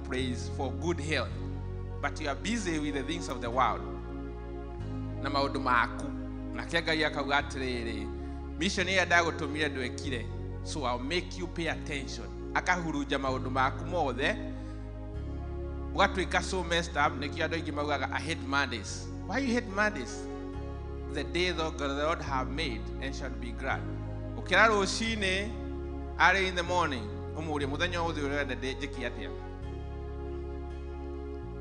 praise for good health, but you are busy with the things of the world na maũndũ maku. Nake Ngai akauga atĩrĩrĩ, mission ĩrĩa ndagũtũmire ndwekire, so I'll make you pay attention. Akahurunja maũndũ maku mothe, ũgatuĩka so messed up. Nĩkĩo andũ aingĩ maugaga, "I hate Mondays." Why you hate Mondays? The day the Lord have made and shall be glad. Ũkĩra rũcinĩ, early in the morning, ũmũrie, mũthenya ũyũ ũrenda njĩke atĩa?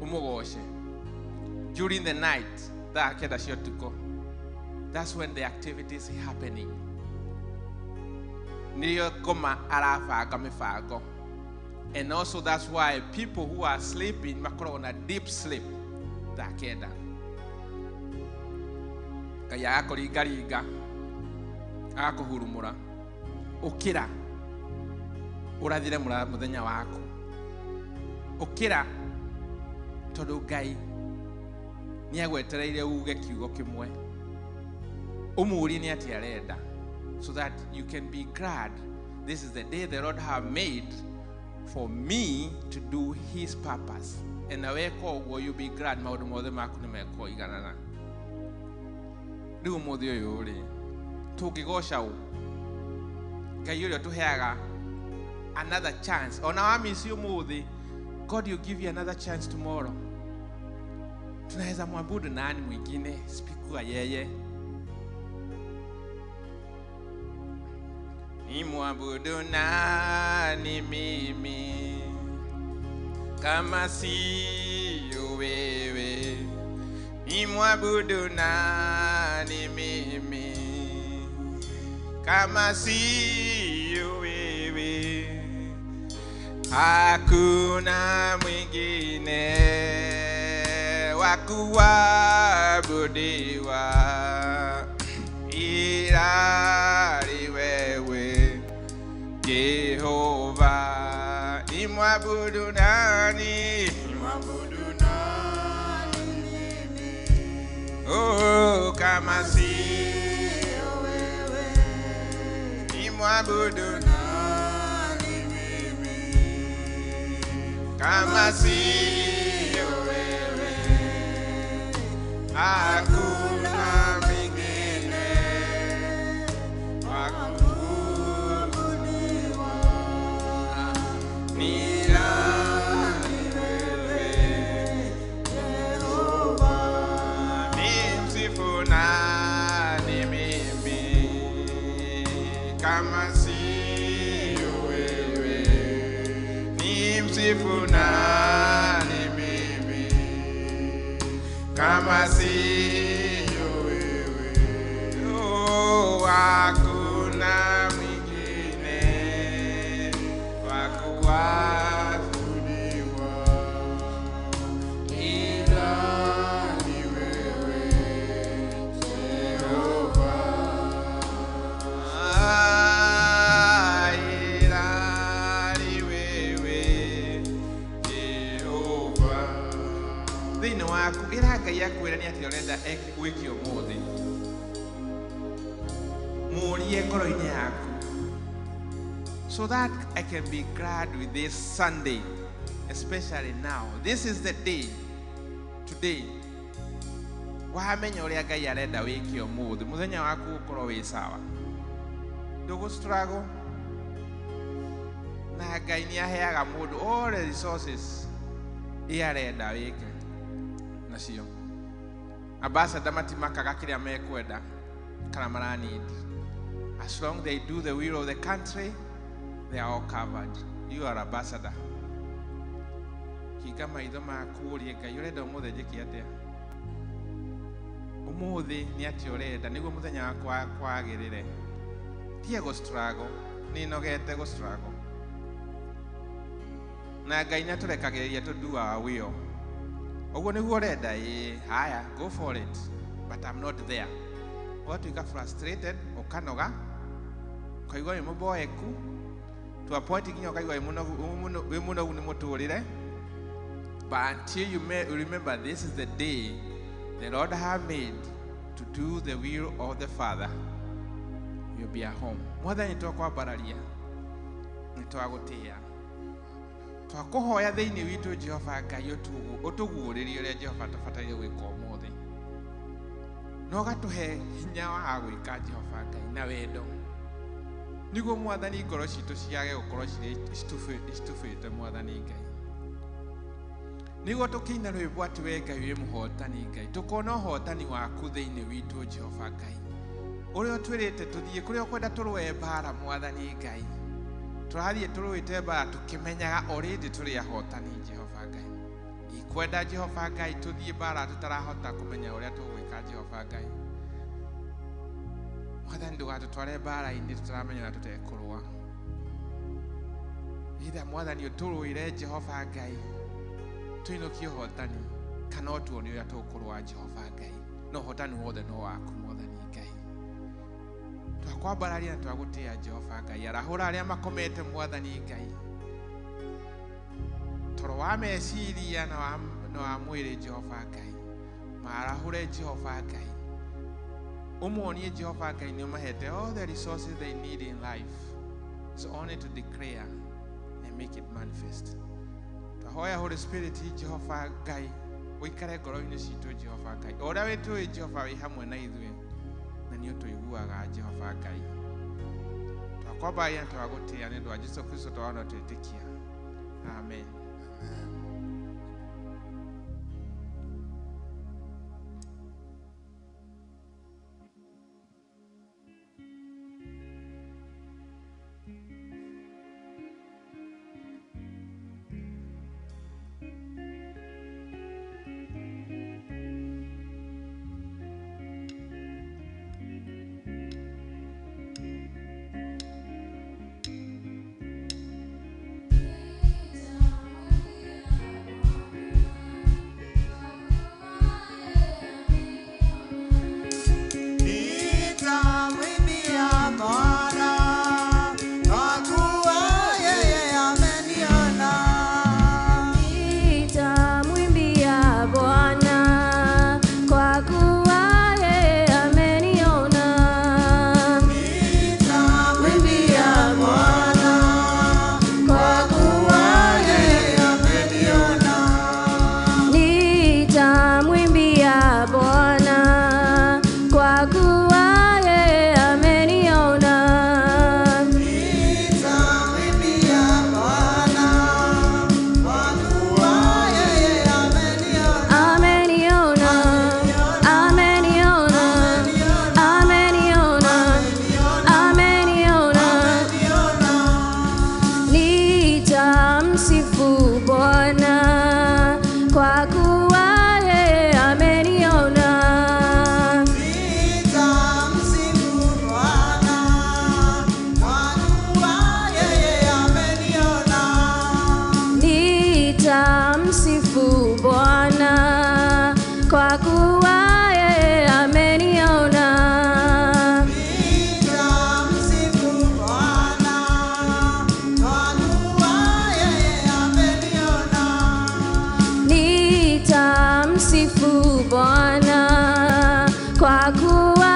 Ũmũgoce. During the night, thaa 9 cia ũtukũ, that's when the activities happening. Nĩrĩo ngoma arabanga mĩbango. And also that's why people who are sleeping makoragwo na deep sleep thaa 9. Ngai agakũringaringa, agakũhurumũra, ũkĩra ũrathire mũthenya waku, ũkĩra, tondũ Ngai nĩ agwetereire uge kiugo kĩmwe, ũmũrie nĩ atĩa arenda, so that you can be glad. This is the day the Lord have made for me to do his purpose. And na weka ũguo, you be glad, maũndũ mothe maku nĩ mekũiganana. Rĩu ũmũthĩ ũyũ rĩ, tũngĩgoca ũ Ngai ũrĩa ũtũheaga another chance? Ona wamisi ũmũthĩ, God will give you another chance tomorrow. Tunaweza mwabudu nani mwingine isipokuwa yeye? Ni mwabudu nani mimi kama siyo wewe? Ni mwabudu nani mimi kama siyo wewe? Hakuna mwingine wa kuabudiwa ila ni wewe, Jehova. Ni mwabudu nani? Mwabudu nani mimi? Oh, kama siyo wewe. Ni mwabudu nani mimi? Kama siyo wewe. Hakuna mwingine wa kuabudiwa ila ni wewe, Jehova. Ni msifu nani mimi kama siyo wewe? Ni msifu nani mimi kama siyo wewe? Oh, hakuna mwingine wa kuabudiwa ila ni wewe, Jehova. Ah, ila ni wewe, Jehova. Thĩinĩ waku ĩra Ngai akwĩre nĩ atĩa ũrenda wĩke ũmũthĩ. Mũrie ngoro-inĩ yaku, so that I can be glad with this Sunday, especially now. This is the day, today. Wamenya ũrĩa Ngai arenda wĩke ũmũthĩ, mũthenya waku ũkorwo wĩ sawa, ndũgũ struggle. Na Ngai nĩ aheaga mũndũ all the resources iria arenda wĩke nacio. Ambassador matimakaga kĩrĩa mekwenda kana mara need. As long they do the will of the country, they are all covered. You are ambassador. Hinga maitho maku, ũrie Ngai, ũrenda ũmũthĩ njĩke atĩa? Ũmũthĩ nĩ atĩa ũrenda nĩguo mũthenya wakwa kwagĩrĩre? Tige gũ struggle, nĩ nogete gũ struggle. Na Ngai nĩ atũrekagĩrĩria to do our will. Ũguo nĩguo ũrenda, ĩĩ, haya, go for it. But I'm not there. Ũgatuĩka frustrated, ũkanoga, ũkaigua wĩ mũboeku, to a point nginya ũkaigua wĩ mũnogu nĩ mũtũrĩre. But until you may remember, this is the day the Lord have made to do the will of the Father, you'll be at home. Mwathani, twakwambararia, nĩ twagũtĩĩa. Twakũhoya thĩinĩ witũ Jehova Ngai ũtũguũrĩrie ũrĩa Jehova tũbataire gwĩka ũmũthĩ. Na ũgatũhe hinya wa gwĩka Jehova Ngai na wendo. Nĩguo Mwathani ngoro citũ ciage gũkorwo citubĩte Mwathani Ngai. Nĩguo tũkĩina rwĩmbo atĩ we Ngai wĩ mũhotani Ngai, tũkona ũhotani waku thĩinĩ witũ Jehova Ngai. Ũrĩa ũtwĩrĩte tũthiĩ kũrĩa ũkwenda tũrũe mbara Mwathani Ngai. Tũrathiĩ tũrũĩte mbara tũkĩmenyaga already tũrĩ ahotani Jehova Ngai. Ikwenda Jehova Ngai tũthiĩ mbara tũtarahota kũmenya ũrĩa tũgwĩka Jehova Ngai. Mwathani ndũgatũtware mbara-inĩ tũtaramenya ũrĩa tũtekũrũa. Itha Mwathani ũtũrũĩre Jehova Ngai tũinũkie ũhotani kana ũtuonie ũrĩa tũkũrũa Jehova Ngai. No ũhotani wothe no waku Mwathani Ngai. Twakwambararia na twagũtĩĩa Jehova Ngai. Arahũra arĩa makomete Mwathani Ngai. Toro wa meciria na wa mwĩrĩ Jehova Ngai. Marahũre Jehova Ngai. Ũmonie Jehova Ngai nĩ ũmahete all the resources they need in life. It's only to declare and make it manifest. Twahoya Holy Spirit Jehova Ngai ũikare ngoro-inĩ citũ Jehova Ngai. O ũrĩa wĩtũĩ Jehova wĩ hamwe na ithuĩ na nĩ ũtũiguaga Jehova Ngai. Twakwambaria na twagũtĩĩa nĩ ũndũ wa Jesũ Kristo twaona twĩtĩkia. Amen. Nitamsifu Bwana, kwa kuwa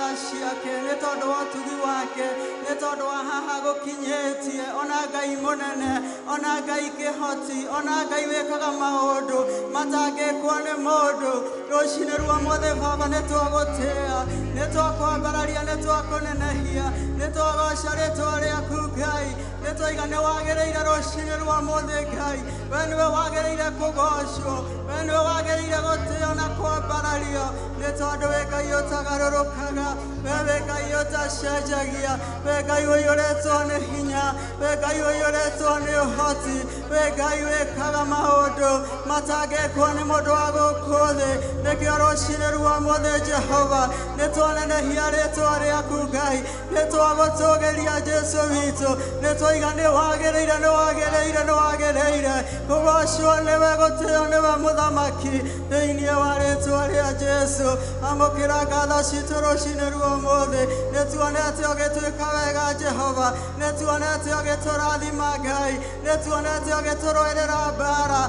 tha ciake, nĩ tondũ wa ũtugi wake, nĩ tondũ wa haha gũkinyĩtie. Ona Ngai mũnene, ona Ngai kĩhoti, ona Ngai wĩkaga maũndũ matangĩkwo nĩ mũndũ. Rũcinĩ rwa ũmũthĩ Baba nĩ twagũtĩĩa, nĩ twakwambararia, nĩ twakũnenehia, nĩ twagoca rĩtwa rĩaku Ngai, nĩ twaiga nĩ wagĩrĩire rũcinĩ rwa ũmũthĩ Ngai. We nĩwe wagĩrĩire kũgocwo, we nĩwe wagĩrĩire gũtĩo na kwambarario, nĩ tondũ wĩ Ngai ũtagarũrũkaga, we wĩ Ngai ũtacenjagia, wĩ Ngai ũiyũrĩtwo nĩ hinya, wĩ Ngai ũiyũrĩtwo nĩ ũhoti, wĩ Ngai wĩkaga maũndũ matangĩkwo nĩ mũndũ wa gũkũ thĩ. Nĩkĩo rũcinĩ rwa ũmũthĩ Jehova nĩ twanenehia rĩtwa rĩaku Ngai, nĩ twagũtũgĩria Jesũ witũ, nĩ twaiga nĩ wagĩrĩire, nĩ wagĩrĩire, nĩ wagĩrĩire kũgocwo nĩwe, gũtĩo nĩwe mũthamaki thĩinĩ wa rĩtwa rĩa Jesũ. Amũkĩra ngatho citũ rũcinĩ rwa ũmũthĩ, nĩ tuonete ũgĩtwĩka wega Jehova, nĩ tuonete ũgĩtũrathima Ngai, nĩ tuonete ũgĩtũrũĩrĩra mbara.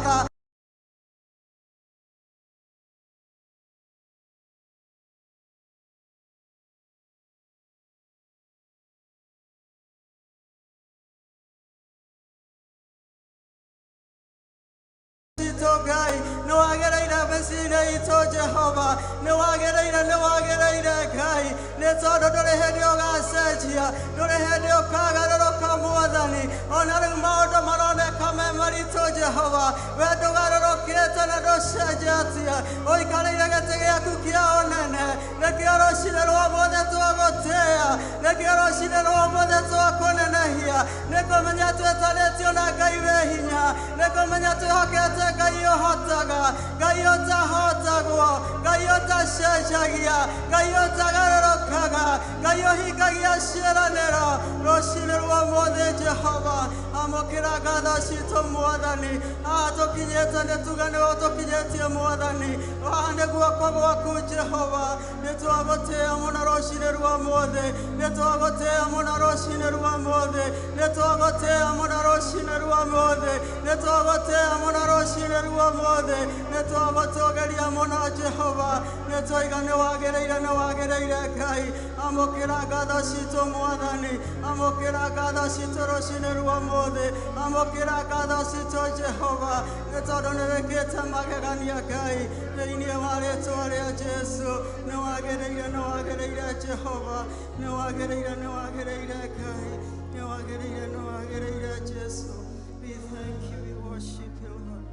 Ngai nĩ wagĩrĩire mĩciĩ-inĩ itũ Jehova, nĩ wagĩrĩire, nĩ wagĩrĩire Ngai, nĩ tondũ ndũrĩ hĩndĩ ũgacenjia, ndũrĩ hĩndĩ ũkagarũrũka Mwathani. Ona rĩu maũndũ maroneka me maritũ Jehova, we ndũgarũrũkĩte na ndũcenjetie, ũikarĩire gĩtĩ gĩaku kĩa ũnene. Nĩkĩo rũcinĩ rwa ũmũthĩ twagũtĩĩa, nĩkĩo rũcinĩ rwa ũmũthĩ twakũnenehia, nĩ kũmenya twĩtanĩtio na Ngai wĩ hinya, nĩ kũmenya twĩhokete Ngai ũhotaga, Ngai ũtahotagwo, Ngai ũtacenjagia, Ngai ũtagarũrũkaga, Ngai ũhingagia ciĩranĩro. Rũcinĩ rwa ũmũthĩ Jehova, amũkĩra ngatho citũ Mwathani. Haha tũkinyĩte nĩ tuge nĩwe ũtũkinyĩtie Mwathani, haha nĩ guoko gwaku Jehova. Nĩ twagũtĩĩa mũno rũcinĩ rwa ũmũthĩ, nĩ twagũtĩĩa mũno rũcinĩ rwa ũmũthĩ, nĩ twagũtĩĩa mũno rũcinĩ rwa ũmũthĩ, nĩ twagũtĩĩa mũno rũcinĩ rwa ũmũthĩ, nĩ twagũtũgĩria mũno Jehova, nĩ twaiga nĩ wagĩrĩire, nĩ wagĩrĩire Ngai. Amũkĩra ngatho citũ Mwathani, amũkĩra ngatho citũ rũcinĩ rwa ũmũthĩ, amũkĩra ngatho citũ Jehova, nĩ tondũ nĩ wĩkĩte magegania Ngai thĩinĩ wa rĩtwa rĩa Jesũ. Nĩ wagĩrĩire, nĩ wagĩrĩire Jehova, nĩ wagĩrĩire, nĩ wagĩrĩire Ngai, nĩ wagĩrĩire, nĩ wagĩrĩire Jesũ. We thank you, we worship you, Lord.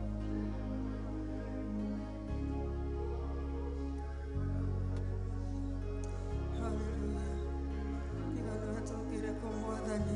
Hallelujah. Tiga nĩwe tũkĩre kũ Mwathani,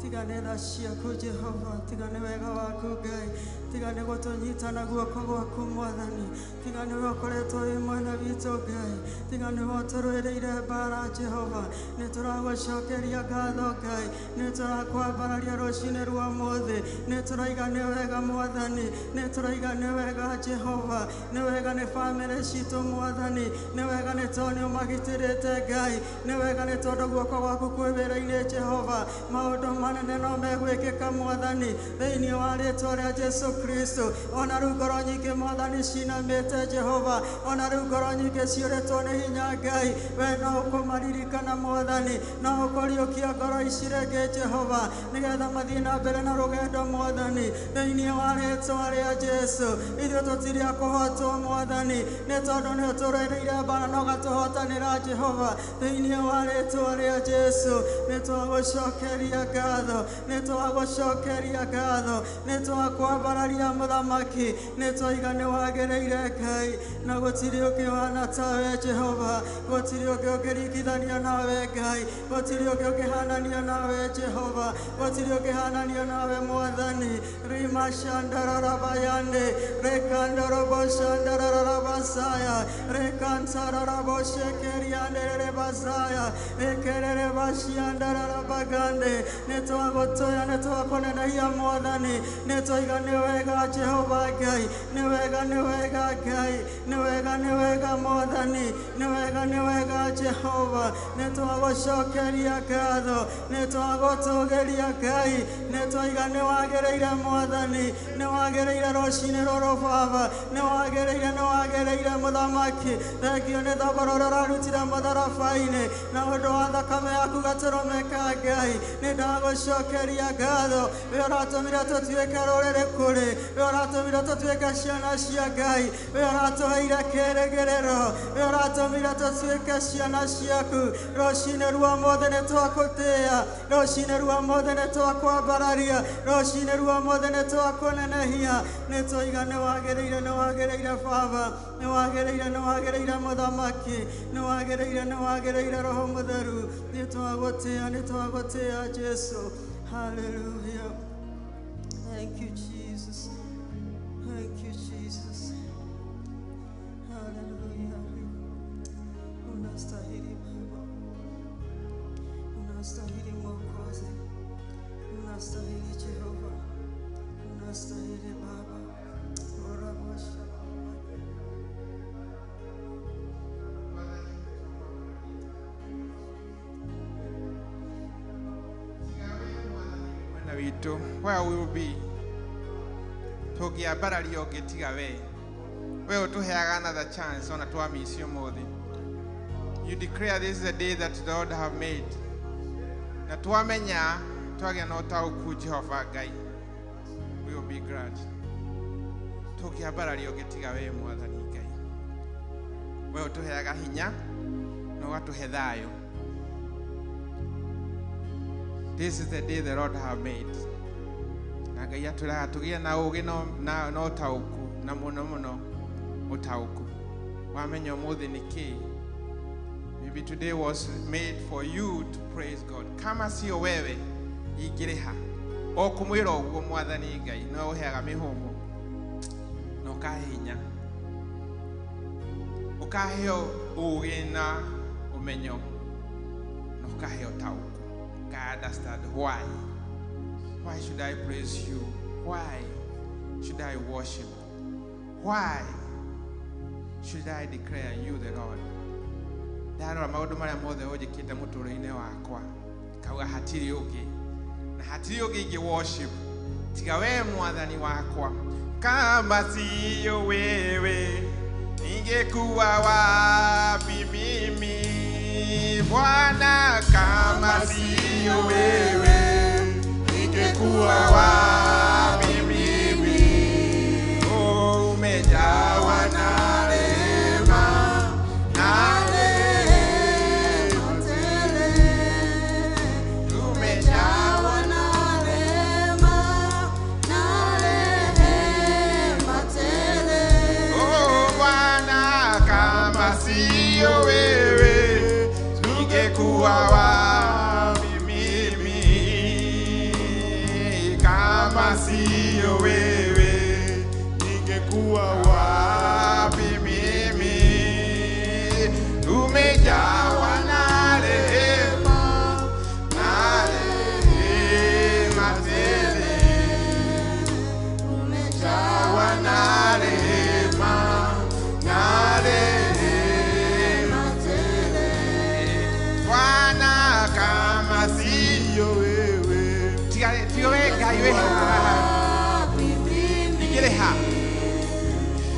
tiga nĩ tha ciaku Jehova, tiga nĩ wega waku Ngai, tiga nĩ gũtũnyita na guoko gwaku Mwathani, tiga nĩwe ũkoretwo wĩ mwena witũ Ngai, tiga nĩwe ũtũrũĩrĩire mbara Jehova. Nĩ tũragũcokeria ngatho Ngai, nĩ tũrakwambararia rũcinĩ rwa ũmũthĩ, nĩ tũraiga nĩ wega Mwathani, nĩ tũraiga nĩ wega Jehova, nĩ wega nĩ bamĩrĩ citũ Mwathani, nĩ wega nĩ tondũ nĩ ũmagitĩrĩte Ngai, nĩ wega nĩ tondũ guoko gwaku kwĩ wĩra-inĩ Jehova. Maũndũ manene no megwĩkĩka Mwathani thĩinĩ wa rĩtwa rĩa Jesũ Kristo. Ona rĩu ngoro nyingĩ Mwathani cinamĩte Jehova, ona rĩu ngoro nyingĩ ciũrĩtwo nĩ hinya Ngai, we no ũkũmaririkana Mwathani, no ũkũriũkia ngoro ici rĩngĩ Jehova, nĩgetha mathiĩ na mbere na rũgendo Mwathani thĩinĩ wa rĩtwa rĩa Jesũ. Ithuĩ tũtirĩ a kũhotwo Mwathani, nĩ tondũ nĩ ũtũrũĩrĩire mbara na ũgatũhotanĩra Jehova thĩinĩ wa rĩtwa rĩa Jesũ. Nĩ twagũcokeria ngatho, nĩ twagũcokeria ngatho, nĩ twakwambararia mũthamaki, nĩ twaiga nĩ wagĩrĩire Ngai, na gũtirĩ ũngĩ ũhana tawe Jehova, gũtirĩ ũngĩ ũngĩringithanio nawe Ngai, gũtirĩ ũngĩ ũngĩhananio nawe Jehova, gũtirĩ ũngĩhananio nawe Mwathani. Rimashandararabayande rekandoroboshandararabasaya rekantararaboshekerianderebasaya ekererebashiandararabagande. Nĩ twagũtũya nĩ twakũnenehia Mwathani nĩ twaiga nĩ wega Jehova Ngai nĩ wega nĩ wega Ngai nĩ wega nĩ wega Mwathani nĩ wega nĩ wega Jehova nĩ twagũcokeria ngatho nĩ twagũtũgĩria Ngai nĩ twaiga nĩ wagĩrĩire Mwathani nĩ wagĩrĩire rũcinĩ rũrũ Baba nĩ wagĩrĩire Mũthamaki thengio nĩ thogora ũrĩa ũrarutire mũtharaba-inĩ na ũndũ wa thakame yaku gatũrũme ka Ngai nĩ ndagũcokeria ngatho we ũratũmire tũtuĩke rũrĩrĩ kũrĩ we ũratũmire tũtuĩke ciana cia Ngai we ũratũheire kĩĩrĩgĩrĩro we ũratũmire tũtuĩke ciana ciaku rũcinĩ rwa ũmũthĩ nĩ twakũtĩĩa rũcinĩ rwa ũmũthĩ nĩ twakwambararia rũcinĩ rwa ũmũthĩ nĩ twakũnenehia nĩ twaiga nĩ wagĩrĩire Baba nĩ wagĩrĩire Mũthamaki nĩ wagĩrĩire Roho Mũtheru nĩ twagũtĩĩa Jesu. Hallelujah. Thank you, Jesus. Thank you, Jesus. Hallelujah. Unastahili Baba, unastahili Mwokozi, unastahili Jehova, unastahili Baba. Orabosha. Mwena witũ where we will be tũngĩambararia ũngĩ tiga we we ũtũheaga another chance ona twamici ũmũthĩ. You declare this is the day that the Lord have made na twamenya twagĩa na ũtaũku Jehova Ngai we will be glad. Tũngĩambararia ũngĩ tiga we Mwathani Ngai we ũtũheaga hinya na ũgatũhe thayũ. This is the day the Lord have made. Na Ngai atwĩraga tũgĩe na ũũgĩ na ũtaũku na mũno mũno ũtaũku. Wamenya ũmũthĩ nĩ kĩĩ. Maybe today was made for you to praise God. Kama sio wewe ingĩrĩha. O kũmwĩra ũguo Mwathani Ngai no ũheaga mĩhũmũ na ũkahe hinya. Ũkahe ũũgĩ na ũmenyo na ũkahe ũtaũku. I understand why. Why should I praise you? Why should I worship? Why should I declare you the Lord? Ndarora maũndũ marĩa mothe ũnjĩkĩte mũtũũrĩre-inĩ wakwa kauga hatirĩ ũngĩ na hatirĩ ũngĩ ingĩ worship tiga we Mwathani wakwa. Kama siyo wewe ningekuwa wapi mimi Bwana, kama siyo wewe ningekuwa wapi mimi? Oh, umejawa na rehema na rehema tele, umejawa na rehema na rehema tele. Oh Bwana, kama siyo wewe ningekuwa wapi mimi? Kama siyo wewe ningekuwa wapi mimi? Umejawa na rehema na rehema tele, umejawa na rehema na rehema tele. Bwana, kama siyo wewe tiga we Ngai wĩ haha ingĩrĩha.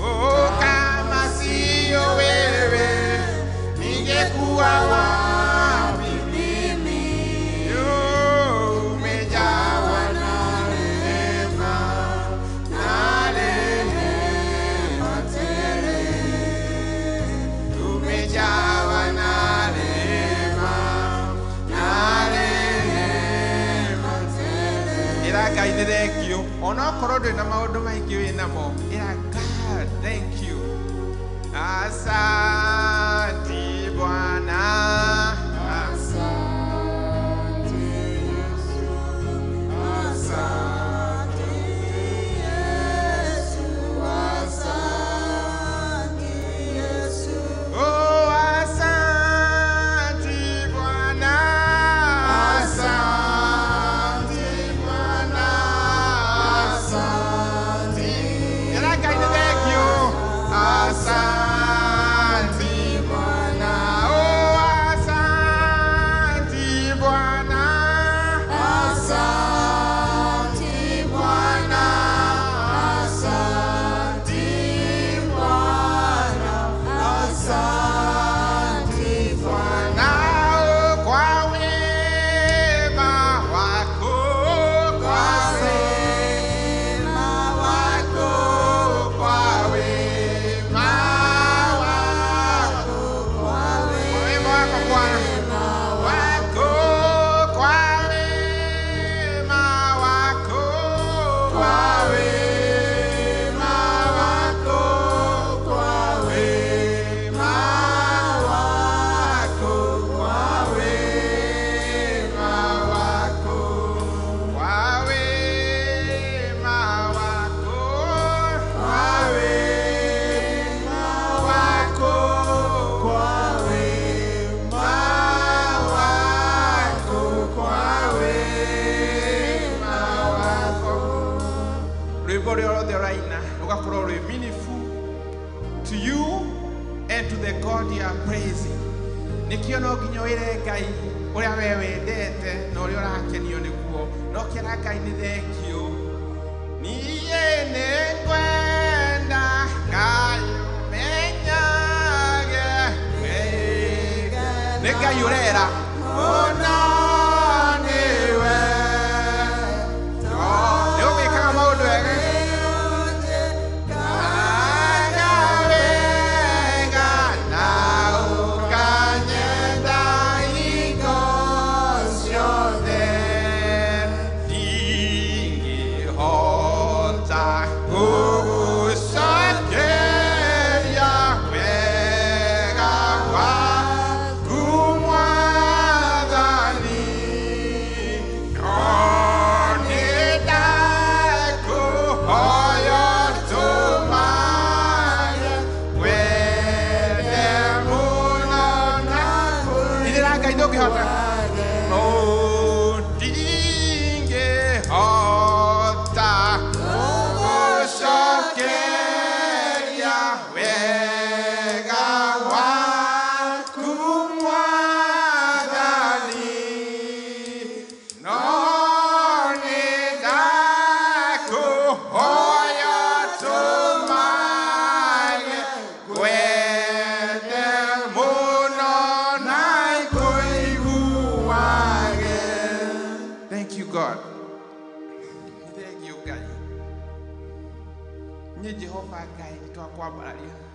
Oh, kama siyo wewe ningekuwa wapi mimi? Oh, umejawa na rehema na rehema tele, umejawa na rehema na rehema tele. Ĩra Ngai nĩ thengio onokorwo ndũrĩ na maũndũ maingĩ wĩ namo, ĩra God thank you. Asante Bwana, asante Yesu, asante Yesu, asante Yesu. Oh, asante Bwana, asante to you and to the God you are praising. Nĩkĩo no nginya wĩre Ngai ũrĩa we wendete na ũrĩa ũrakenio nĩguo. No kĩra Ngai nĩ thengiũ. Niĩ nĩngwenda Ngai ũmenyage wega. Nĩ Ngai ũrera. Mũno nĩwe. Nĩ ũgĩkaga maũndũ wega.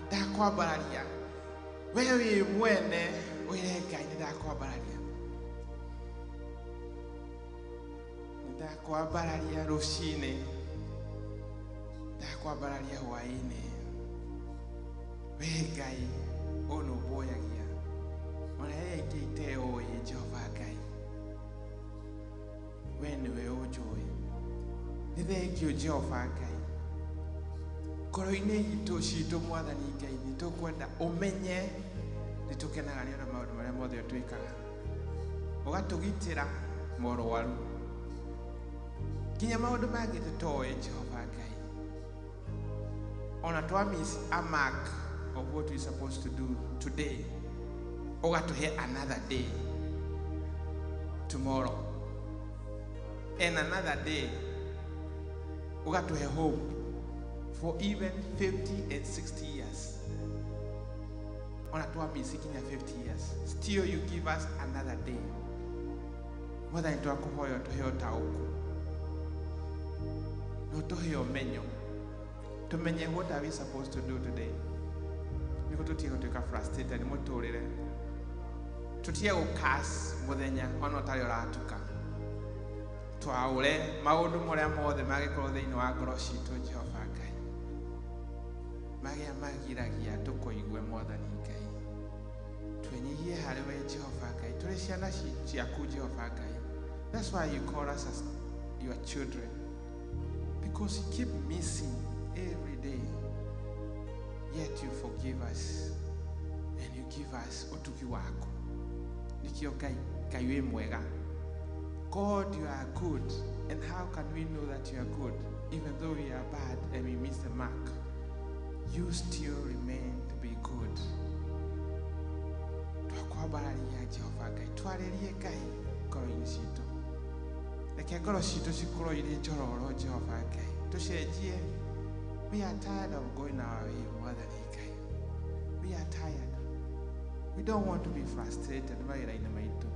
Ndakwambararia we wĩ mwene wĩre Ngai nĩ ndakwambararia, nĩ ndakwambararia rũcinĩ, ndakwambararia hwaĩ-inĩ. We Ngai ũnũmbũyagia ona rĩrĩa ingĩ iteũĩ. Jehova Ngai, we nĩwe ũnjũĩ. Nĩ thengiũ Jehova Ngai. Ngoro-inĩ itũ citũ Mwathani Ngai nĩ tũkwenda ũmenye nĩ tũkenaga nĩ ũndũ maũndũ marĩa mothe ũtwĩkaga, ũgatũgitĩra morwaru nginya maũndũ mangĩ tũtoĩ. Jehova Ngai, ona twa miss a mark of what we supposed to do today, ũgatũhe another day tomorrow and another day, ũgatũhe hope for even 50 and 60 years. Ona twamisi kinya 50 years, still you give us another day. Mwathani twakũhoya ũtũhe ũtaũku na ũtũhe ũmenyo, tũmenye what are we supposed to do today, nĩguo tũtige gũtuĩka frustrated nĩ mũtũrĩre, tũtige gũcurse mũthenya ona ũtarĩ ũratuka, twaũre maũndũ marĩa mothe mangĩkorwo thĩinĩ wa ngoro citũ. Jehova Ngai, marĩa magiragia tũkũigue. Mwathani Ngai, twenyihie harĩ we Jehova Ngai, tũrĩ ciana ciaku Jehova Ngai. That's why you call us as your children, because you keep missing every day, yet you forgive us and you give us ũtugi waku. Nĩkĩo Ngai, Ngai wĩ mwega. God, you are good. And how can we know that you are good? Even though we are bad and we miss the mark, you still remain to be good. Twakwambararia Jehova Ngai, twarĩrie Ngai ngoro-inĩ citũ. Reke ngoro citũ cikorwo irĩ njororo Jehova Ngai. Tũcenjie. We are tired of going our way, Mwathani Ngai. We are tired. We don't want to be frustrated mawĩra-inĩ maitũ.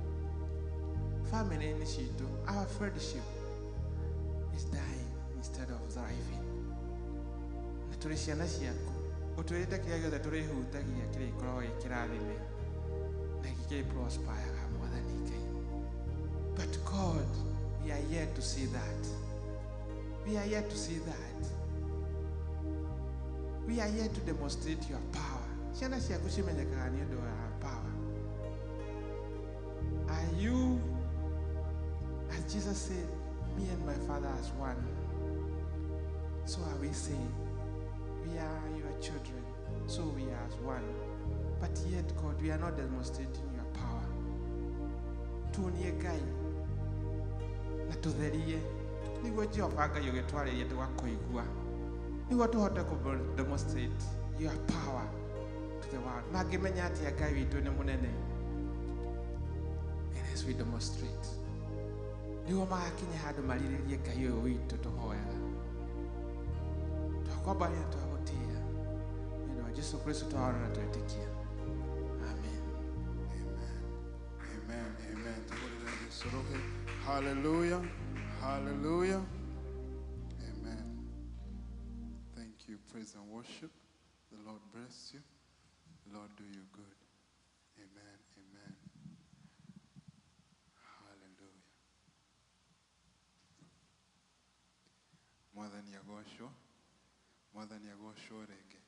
Family-inĩ citũ, our friendship is dying instead of thriving. Na tũrĩ ciana ciaku, ũtwĩrĩte kĩrĩa gĩothe tũrĩhutagia kĩrĩkoragwo gĩ kĩrathime na gĩkĩrĩ prosperaga Mwathani Ngai. But God, we are yet to see that. We are yet to see that. We are yet to demonstrate your power. Ciana ciaku cimenyekaga nĩ ũndũ wa power. Are you, as Jesus said, me and my Father as one? So are we saying, we are your children, so we are as one. But yet, God, we are not demonstrating your power. Tuonie Ngai na tũtherie nĩguo Jehova Ngai ũgĩtwarĩrie tũgakũigua, nĩguo tũhote kũ demonstrate your power to the world. Mangĩmenya atĩa Ngai witũ nĩ mũnene? And as we demonstrate, nĩguo magakinya handũ marirĩrie Ngai ũyũ witũ tũhoyaga. Twakwambaria twagũtĩĩa nĩ ũndũ wa Jesu Kristo twahoya na twetĩkia. Amen. Amen. Amen. Amen. Hallelujah. Hallelujah. Amen. Thank you, praise and worship. The Lord bless you. The Lord do you good. Amen. Amen. Hallelujah. Mwathani agocwo. Mwathani agocwo rĩngĩ.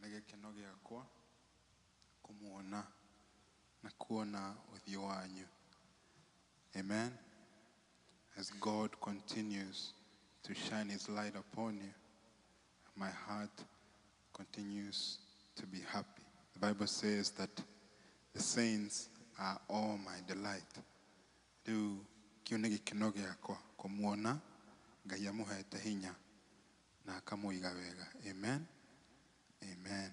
Nĩ gĩkeno gĩakwa kũmuona na kuona ũthiũ wanyu. Amen. As God continues to shine his light upon you, my heart continues to be happy. The Bible says that the saints are all my delight. Rĩu kĩu nĩ gĩkeno gĩakwa kũmuona Ngai amũhete hinya na akamũiga wega. Amen. Amen.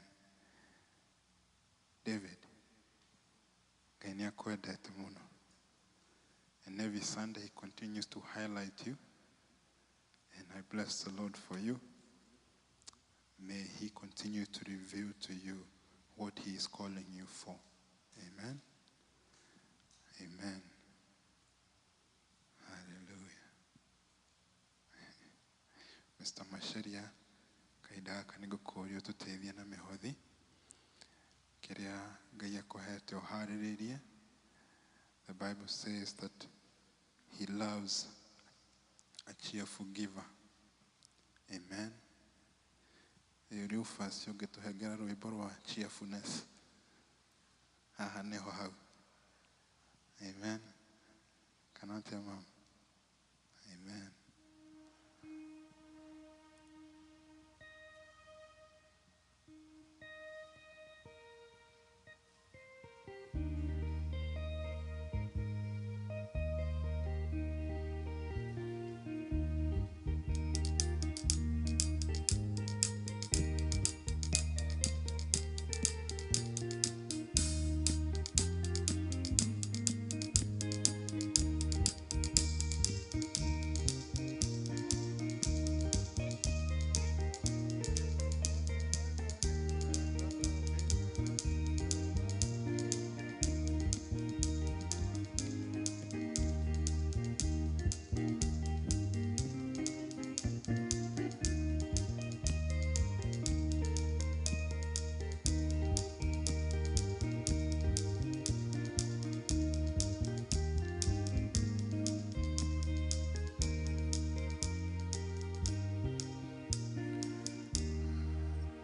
David, Ngai nĩ akwendete mũno. And every Sunday he continues to highlight you. And I bless the Lord for you. May he continue to reveal to you what he is calling you for. Amen. Amen. Hallelujah. Mr. Masharia, kahinda gaka nĩ ngũkũria ũtũteithie na mĩhothi kĩrĩa Ngai akũhete ũharĩrĩrie. The Bible says that he loves a cheerful giver. Amen. Rĩu first ũngĩtũhengera rwĩmbo rwa cheerfulness. Haha nĩho hau. Amen. Kana atĩa mama? Amen.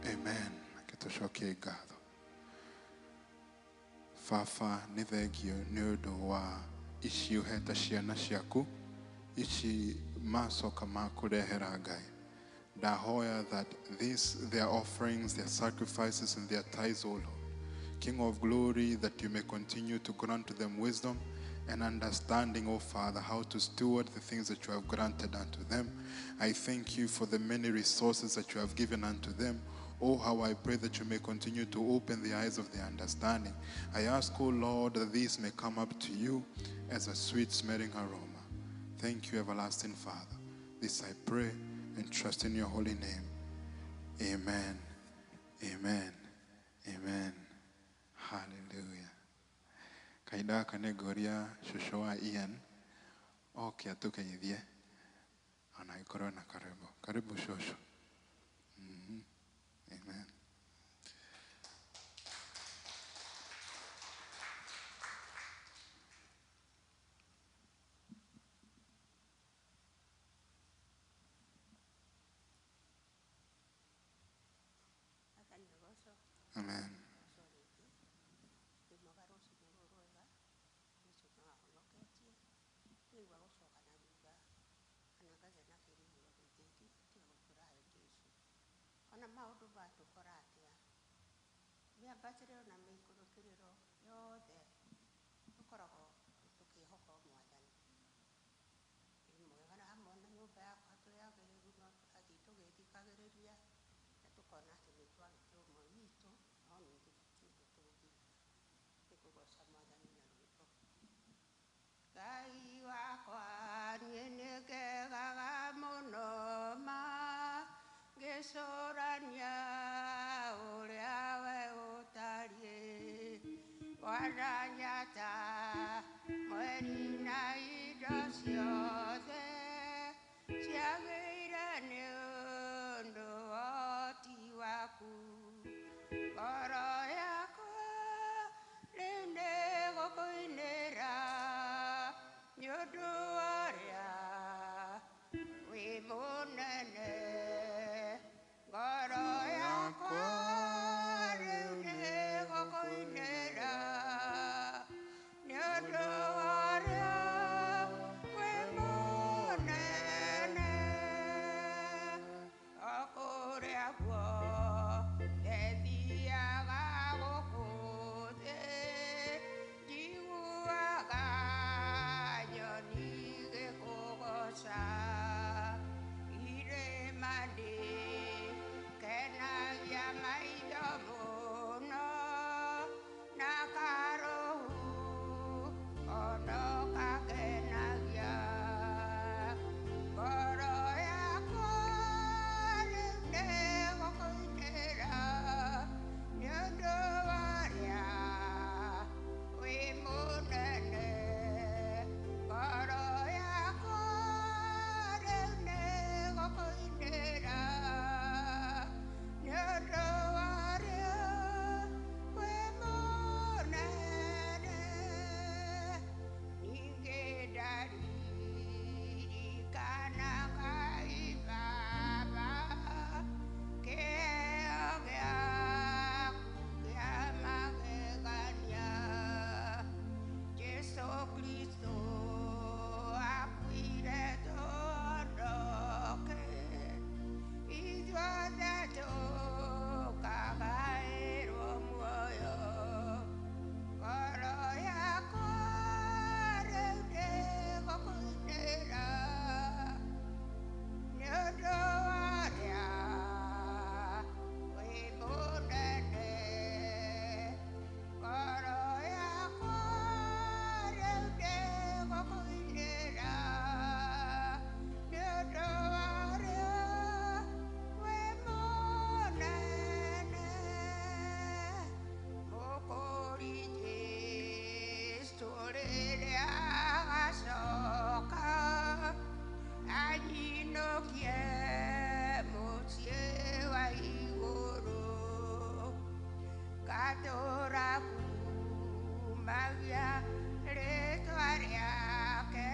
Amen. Tũcokie ngatho. Baba, nĩ thengio nĩ ũndũ wa ici ũhete ciana ciaku, ici macoka ma kũrehera Ngai. Ndahoya that these their offerings, their sacrifices and their tithes, O Lord, King of glory, that you may continue to grant to them wisdom and understanding, O Father, how to steward the things that you have granted unto them. I thank you for the many resources that you have given unto them. Oh, how I pray that you may continue to open the eyes of their understanding. I ask, O Lord, that these may come up to you as a sweet smelling aroma. Thank you, everlasting Father. This I pray and trust in your holy name. Amen. Amen. Amen. Hallelujah. Kahinda gaka nĩ ngũria cũcũ wa Ian oke atũgeithie ona agĩkorwo na karibu. Karibu cũcũ. Amen. Amen. Ndĩmwaga rũcinĩ rũrũ rwega, Jesũ no ahonoketie, ndĩigua gũcoka na thutha kana ngagĩa na kĩĩrĩgĩrĩro gĩkĩ tiga gũtũrahe Jesũ. Ona maũndũ matũkora atĩa, mĩambatĩrĩro na mĩikũrũkĩrĩro yothe tũkoragwo tũkĩhoka o Mwathani. Nĩ mwega na hamwe na nyũmba yakwa tũrĩ agĩrĩru no tũrathiĩ tũgĩthikagĩrĩria na tũkona atĩ nĩ Ona njata mweri na indo ciothe ciagĩire nĩ ũndũ wa ũhoti waku. Ngoro yakwa rĩu nĩgũkũinĩra nĩ ũndũ wa ũrĩa wĩ mũnene. Ngoro yakwa rĩu nĩgũkũinĩra nĩ ũndũ wa ũrĩa wĩ mũnene. O kũrĩa guothe thiaga gũkũ thĩ, njiguaga nyoni igĩkũgooca. Irĩma nĩkenagia maitho mũno, na karũhu ono kakenagia. Ngoro yakwa rĩu nĩgũkũinĩra nĩ ũndũ wa ũrĩa wĩ mũnene. Ngoro yakwa rĩu nĩgũkũinĩra nĩ ũndũ wa ũrĩa wĩ mũnene. Ningĩ ndaririkana Ngai Baba, kĩheo gĩaku kĩa magegania. Jesũ Kristo akuire tũhonoke, ithuothe tũkagaĩrwo muoyo. Ngoro yakwa rĩu nĩgũkũinĩra nĩ ũndũ wa ũrĩa wĩ mũnene. Ngoro yakwa rĩu nĩgũkũinĩra nĩ ũndũ wa ũrĩa wĩ mũnene. Mũkũri Jesũ rĩrĩa agacoka anyinũkie mũciĩ wa igũrũ, ngatũũra kumagia rĩtwa rĩake,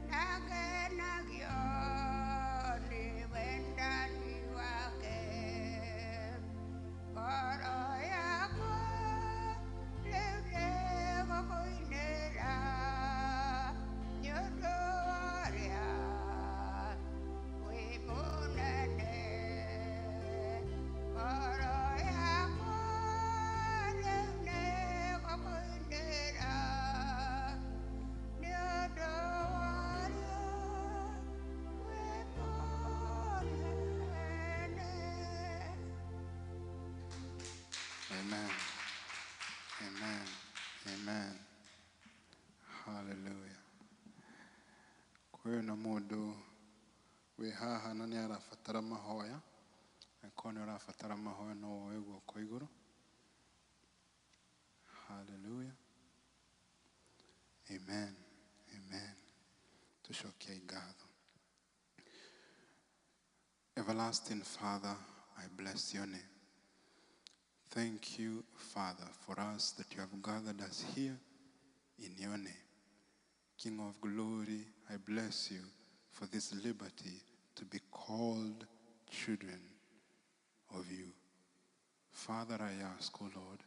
na ngenagio nĩ wendani wake. Ngoro yakwa rĩu nĩgũkũinĩra nĩ ũndũ wa ũrĩa wĩ mũnene. Ngoro yakwa rĩu nĩgũkũinĩra nĩ ũndũ wa ũrĩa wĩ mũnene. Amen. Amen. Amen. Hallelujah. Kwĩna mũndũ wĩ haha na nĩ arabatara mahoya. Angĩkorwo nĩ ũrabatara mahoya no woe guoko igũrũ. Hallelujah. Amen. Amen. Tucokie ngatho. Everlasting Father, I bless your name. Thank you, Father, for us that you have gathered us here in your name. King of glory, I bless you for this liberty to be called children of you. Father, I ask, O Lord,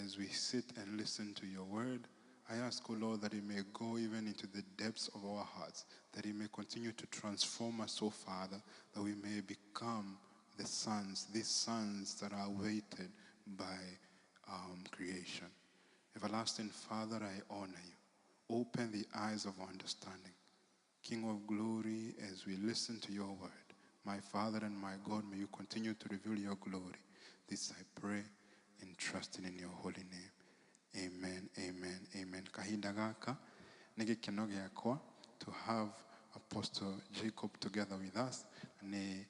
as we sit and listen to your word, I ask, O Lord, that it may go even into the depths of our hearts, that it may continue to transform us, O Father, that we may become the sons, these sons that are awaited by creation. Everlasting Father, I honor you. Open the eyes of our understanding. King of glory, as we listen to your word, my Father and my God, may you continue to reveal your glory. This I pray and trusting in your holy name. Amen, amen, amen. Kahinda gaka nĩ gĩkeno gĩakwa to have Apostle Jacob together with us. Nĩ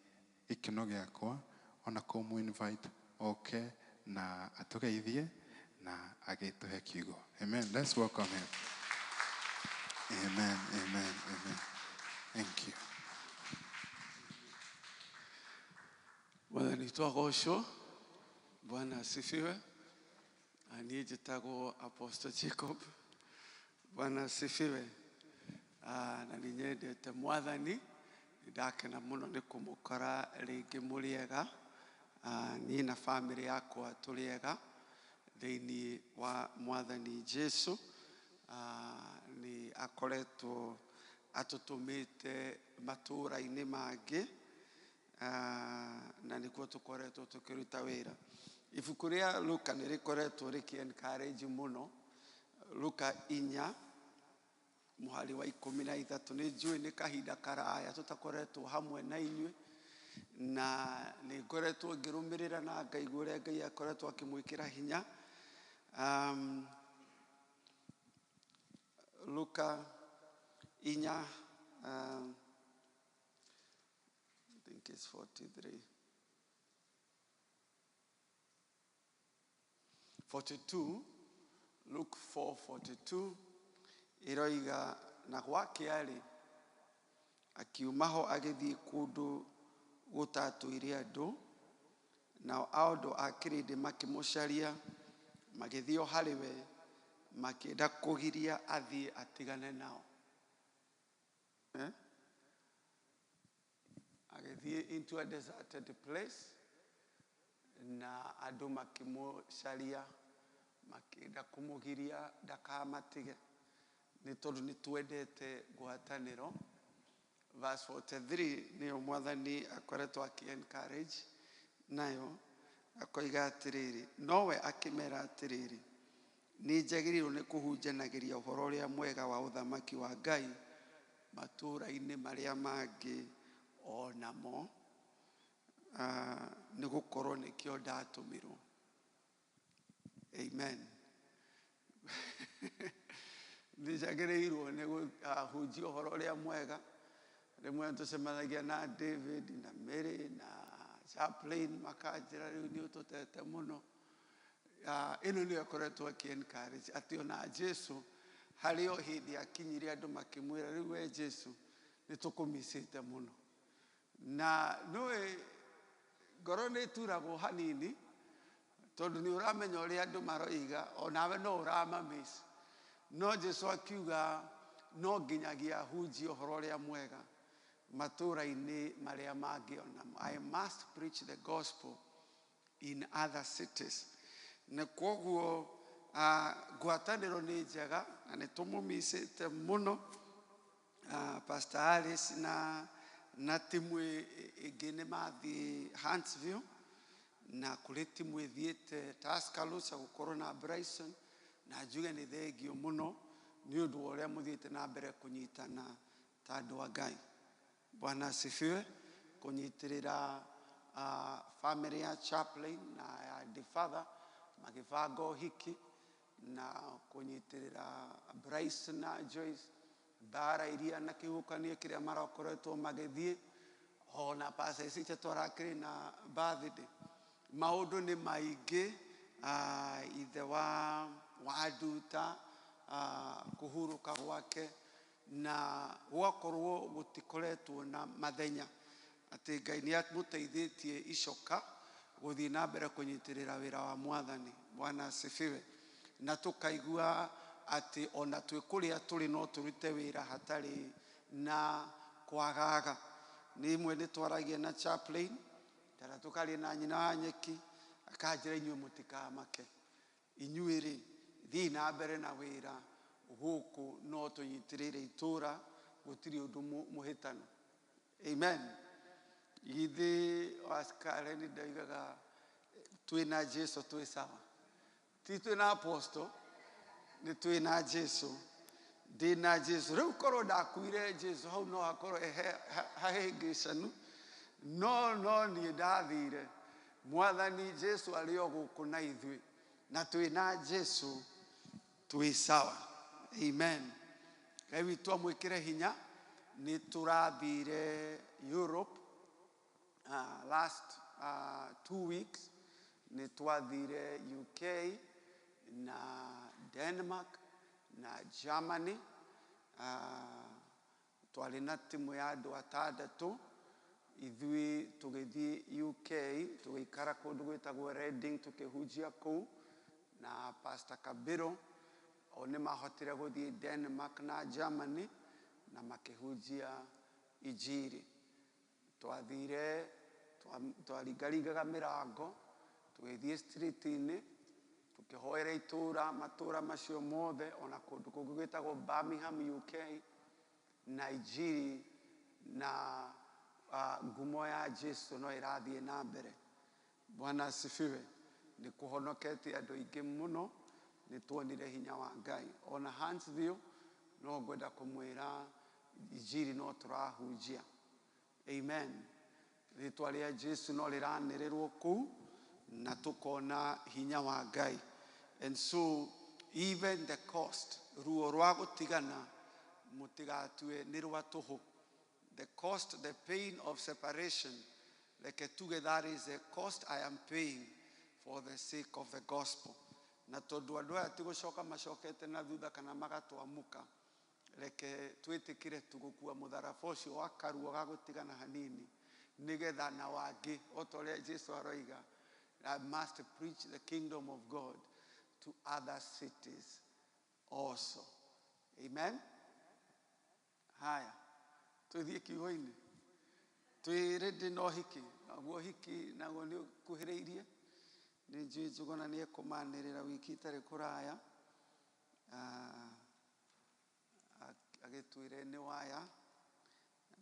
gĩkeno gĩakwa ona kũmũ invite oke na atũgeithie. na agĩtũhe kiugo. Amen. Let's welcome him. Amen, amen, amen. Thank you. Mwathani witũ agocwo. Bwana asifiwe. Niĩ njĩtagwo Apostle Jacob. Bwana asifiwe. Na nĩ nyendete Mwathani, nĩ ndakena mũno nĩ kũmũkora rĩngĩ mũrĩ ega. Niĩ na bamĩrĩ yakwa tũrĩ ega thĩinĩ wa Mwathani Jesu. Nĩ akoretwo atũtũmĩte matũũra-inĩ mangĩ, na nĩkuo tũkoretwo tũkĩruta wĩra. Ibuku rĩa Luka nĩ rĩkoretwo rĩkĩ encourage mũno. Luka 4 mũhari wa 13. Nĩ njũĩ nĩ kahinda karaya tũtakoretwo hamwe na inyuĩ, na nĩ ngoretwo ngĩrũmĩrĩra na ngaigua ũrĩa Ngai akoretwo akĩmwĩkĩra hinya. Luka 4, I think it's 43. 42, Luke 4:42, iroiga na gwakĩa-rĩ, akiuma ho agĩthiĩ kũndũ gũtatũire andũ, nao andũ a kĩrĩndĩ makĩmũcaria, magĩthiĩ o harĩ we, makĩenda kũgiria athiĩ atigane nao. Agĩthiĩ into a deserted place, na andũ makĩmũcaria, makĩenda kũmũgiria ndakamatige, nĩ tondũ nĩ twendete ngwatanĩro. Verse 43 nĩyo Mwathani akoretwo akĩ encourage nayo, akoiga atĩrĩrĩ, nowe akĩmera atĩrĩrĩ, nĩ njagĩrĩirwo nĩ kũhunjanagĩria ũhoro ũrĩa mwega wa ũthamaki wa Ngai matũũra-inĩ marĩa mangĩ o namo, nĩ gũkorwo nĩkĩo ndatũmirwo. Amen. Nĩ njagĩrĩirwo nĩ kũhunjia ũhoro ũrĩa mwega. Rĩmwe tũcemanagia na David na Mary na Chaplain, makanjĩra rĩu nĩ ũtũtete mũno. Ĩno nĩyo ĩkoretwo ĩkĩ encourage atĩ ona Jesu harĩ o hĩndĩ akinyire andũ makĩmwĩra rĩu we Jesu nĩ tũkũmicĩte mũno. Na nĩũĩ ngoro nĩ ĩturagwo hanini, tondũ nĩ ũramenya ũrĩa andũ maroiga, onawe no ũramamiss. No Jesu akiuga no nginyagia hunjie ũhoro ũrĩa mwega matũũra-inĩ marĩa mangĩ onamo. I must preach the gospel in other cities. Na kwoguo ngwatanĩro nĩ njega na nĩ tũmũmicĩte mũno. Pastor Alice na timu ĩngĩ nĩ mathiĩ Huntsville, na kũrĩ timu ĩthiĩte Tuscaloosa gũkorwo na Bryson, na njuge nĩ thengio mũno nĩ ũndũ wa ũrĩa mũthiĩte na mbere kũnyitana ta andũ a Ngai. Bwana asifiwe. Kũnyitĩrĩra family ya Chaplain na ya Defather magĩbanga ũhiki, na kũnyitĩrĩra Bryson na Joyce mbara iria na kĩhuhũkanio kĩrĩa marakoretwo magĩthiĩ, ona Pastor Isicha twarakĩrĩ na birthday. Maũndũ nĩ maingĩ, ithe wa Nduta, kũhurũka gwake, na gwakorwo gũtikoretwo na mathenya, atĩ Ngai nĩ amũteithĩtie icoka gũthiĩ na mbere kũnyitĩrĩra wĩra wa Mwathani. Bwana asifiwe. Na tũkaigua atĩ ona twĩ kũrĩa tũrĩ no tũrute wĩra hatarĩ na kwagaga. Nĩ imwe nĩ twaragia na Chaplain, kana tũkaria na nyina wa nyeki, akanjĩra inyuĩ mũtikamake, inyuĩ rĩ thiĩi na mbere na wĩra gũkũ, no tũnyitĩrĩre itũũra, gũtirĩ ũndũ mũhĩtanu. Amen. Githĩ Karen ndoigaga twĩna Jesu twĩ sawa, ti twĩna apostle, nĩ twĩna Jesu, ndĩna Jesu. Rĩu korwo ndakuire Jesu hau no hakorwo hahĩngĩcanu, no niĩ ndathire. Mwathani Jesu arĩ o gũkũ na ithuĩ, na twĩna Jesu twĩ sawa. Amen. Ngai witũ amwĩkĩre hinya. Nĩ tũrathire Europe last 2 weeks, nĩ twathire UK, na Denmark na Germany. Twarĩ na timu ya andũ atandatũ. Ithuĩ tũgĩthiĩ UK, tũgĩikara kũndũ gwĩtagwo Reading, tũkĩhunjia kũu na Pastor Kabiro. O nĩ mahotire gũthiĩ Denmark na Germany na makĩhunjia injiri. Twathire twaringaringaga mĩrango, tũgĩthiĩ street-inĩ, tũkĩhoera itũra matũra macio mothe, ona kũndũ kũngĩ gwĩtagwo Birmingham UK, na injiri na ngumo ya Jesu no ĩrathiĩ na mbere. Bwana asifiwe. Nĩ kũhonoketie andũ aingĩ mũno, nĩ tuonire hinya wa Ngai. Ona Huntsville no ngwenda kũmwĩra injiri no tũrahunjia. Amen. Rĩtwa rĩa Jesu no rĩranĩrĩrwo kũu na tũkona hinya wa Ngai. And so even the cost, ruo rwa gũtigana mũtigatue nĩ rwa tũhũ. The cost, the pain of separation, reke tuge that is the cost I am paying for the sake of the gospel. Na tondũ andũ aya ti gũcoka macokete na thutha kana magatwamuka, reke twĩtĩkĩre tu gũkua mũtharaba ũcio wa karuo ga gũtigana hanini, nĩgetha na wangĩ o ta ũrĩa Jesu aroiga, I must preach the kingdom of God to other cities also. Amen. Haya, tũthiĩ kiugo-inĩ. Twĩ ready na ũhiki, naguo ũhiki naguo nĩ ũkuhĩrĩirie. Nĩ njũĩ Njũgũna nĩ ekũmanĩrĩra wiki ĩtarĩ kũraya. Agĩtwĩre nĩ waya,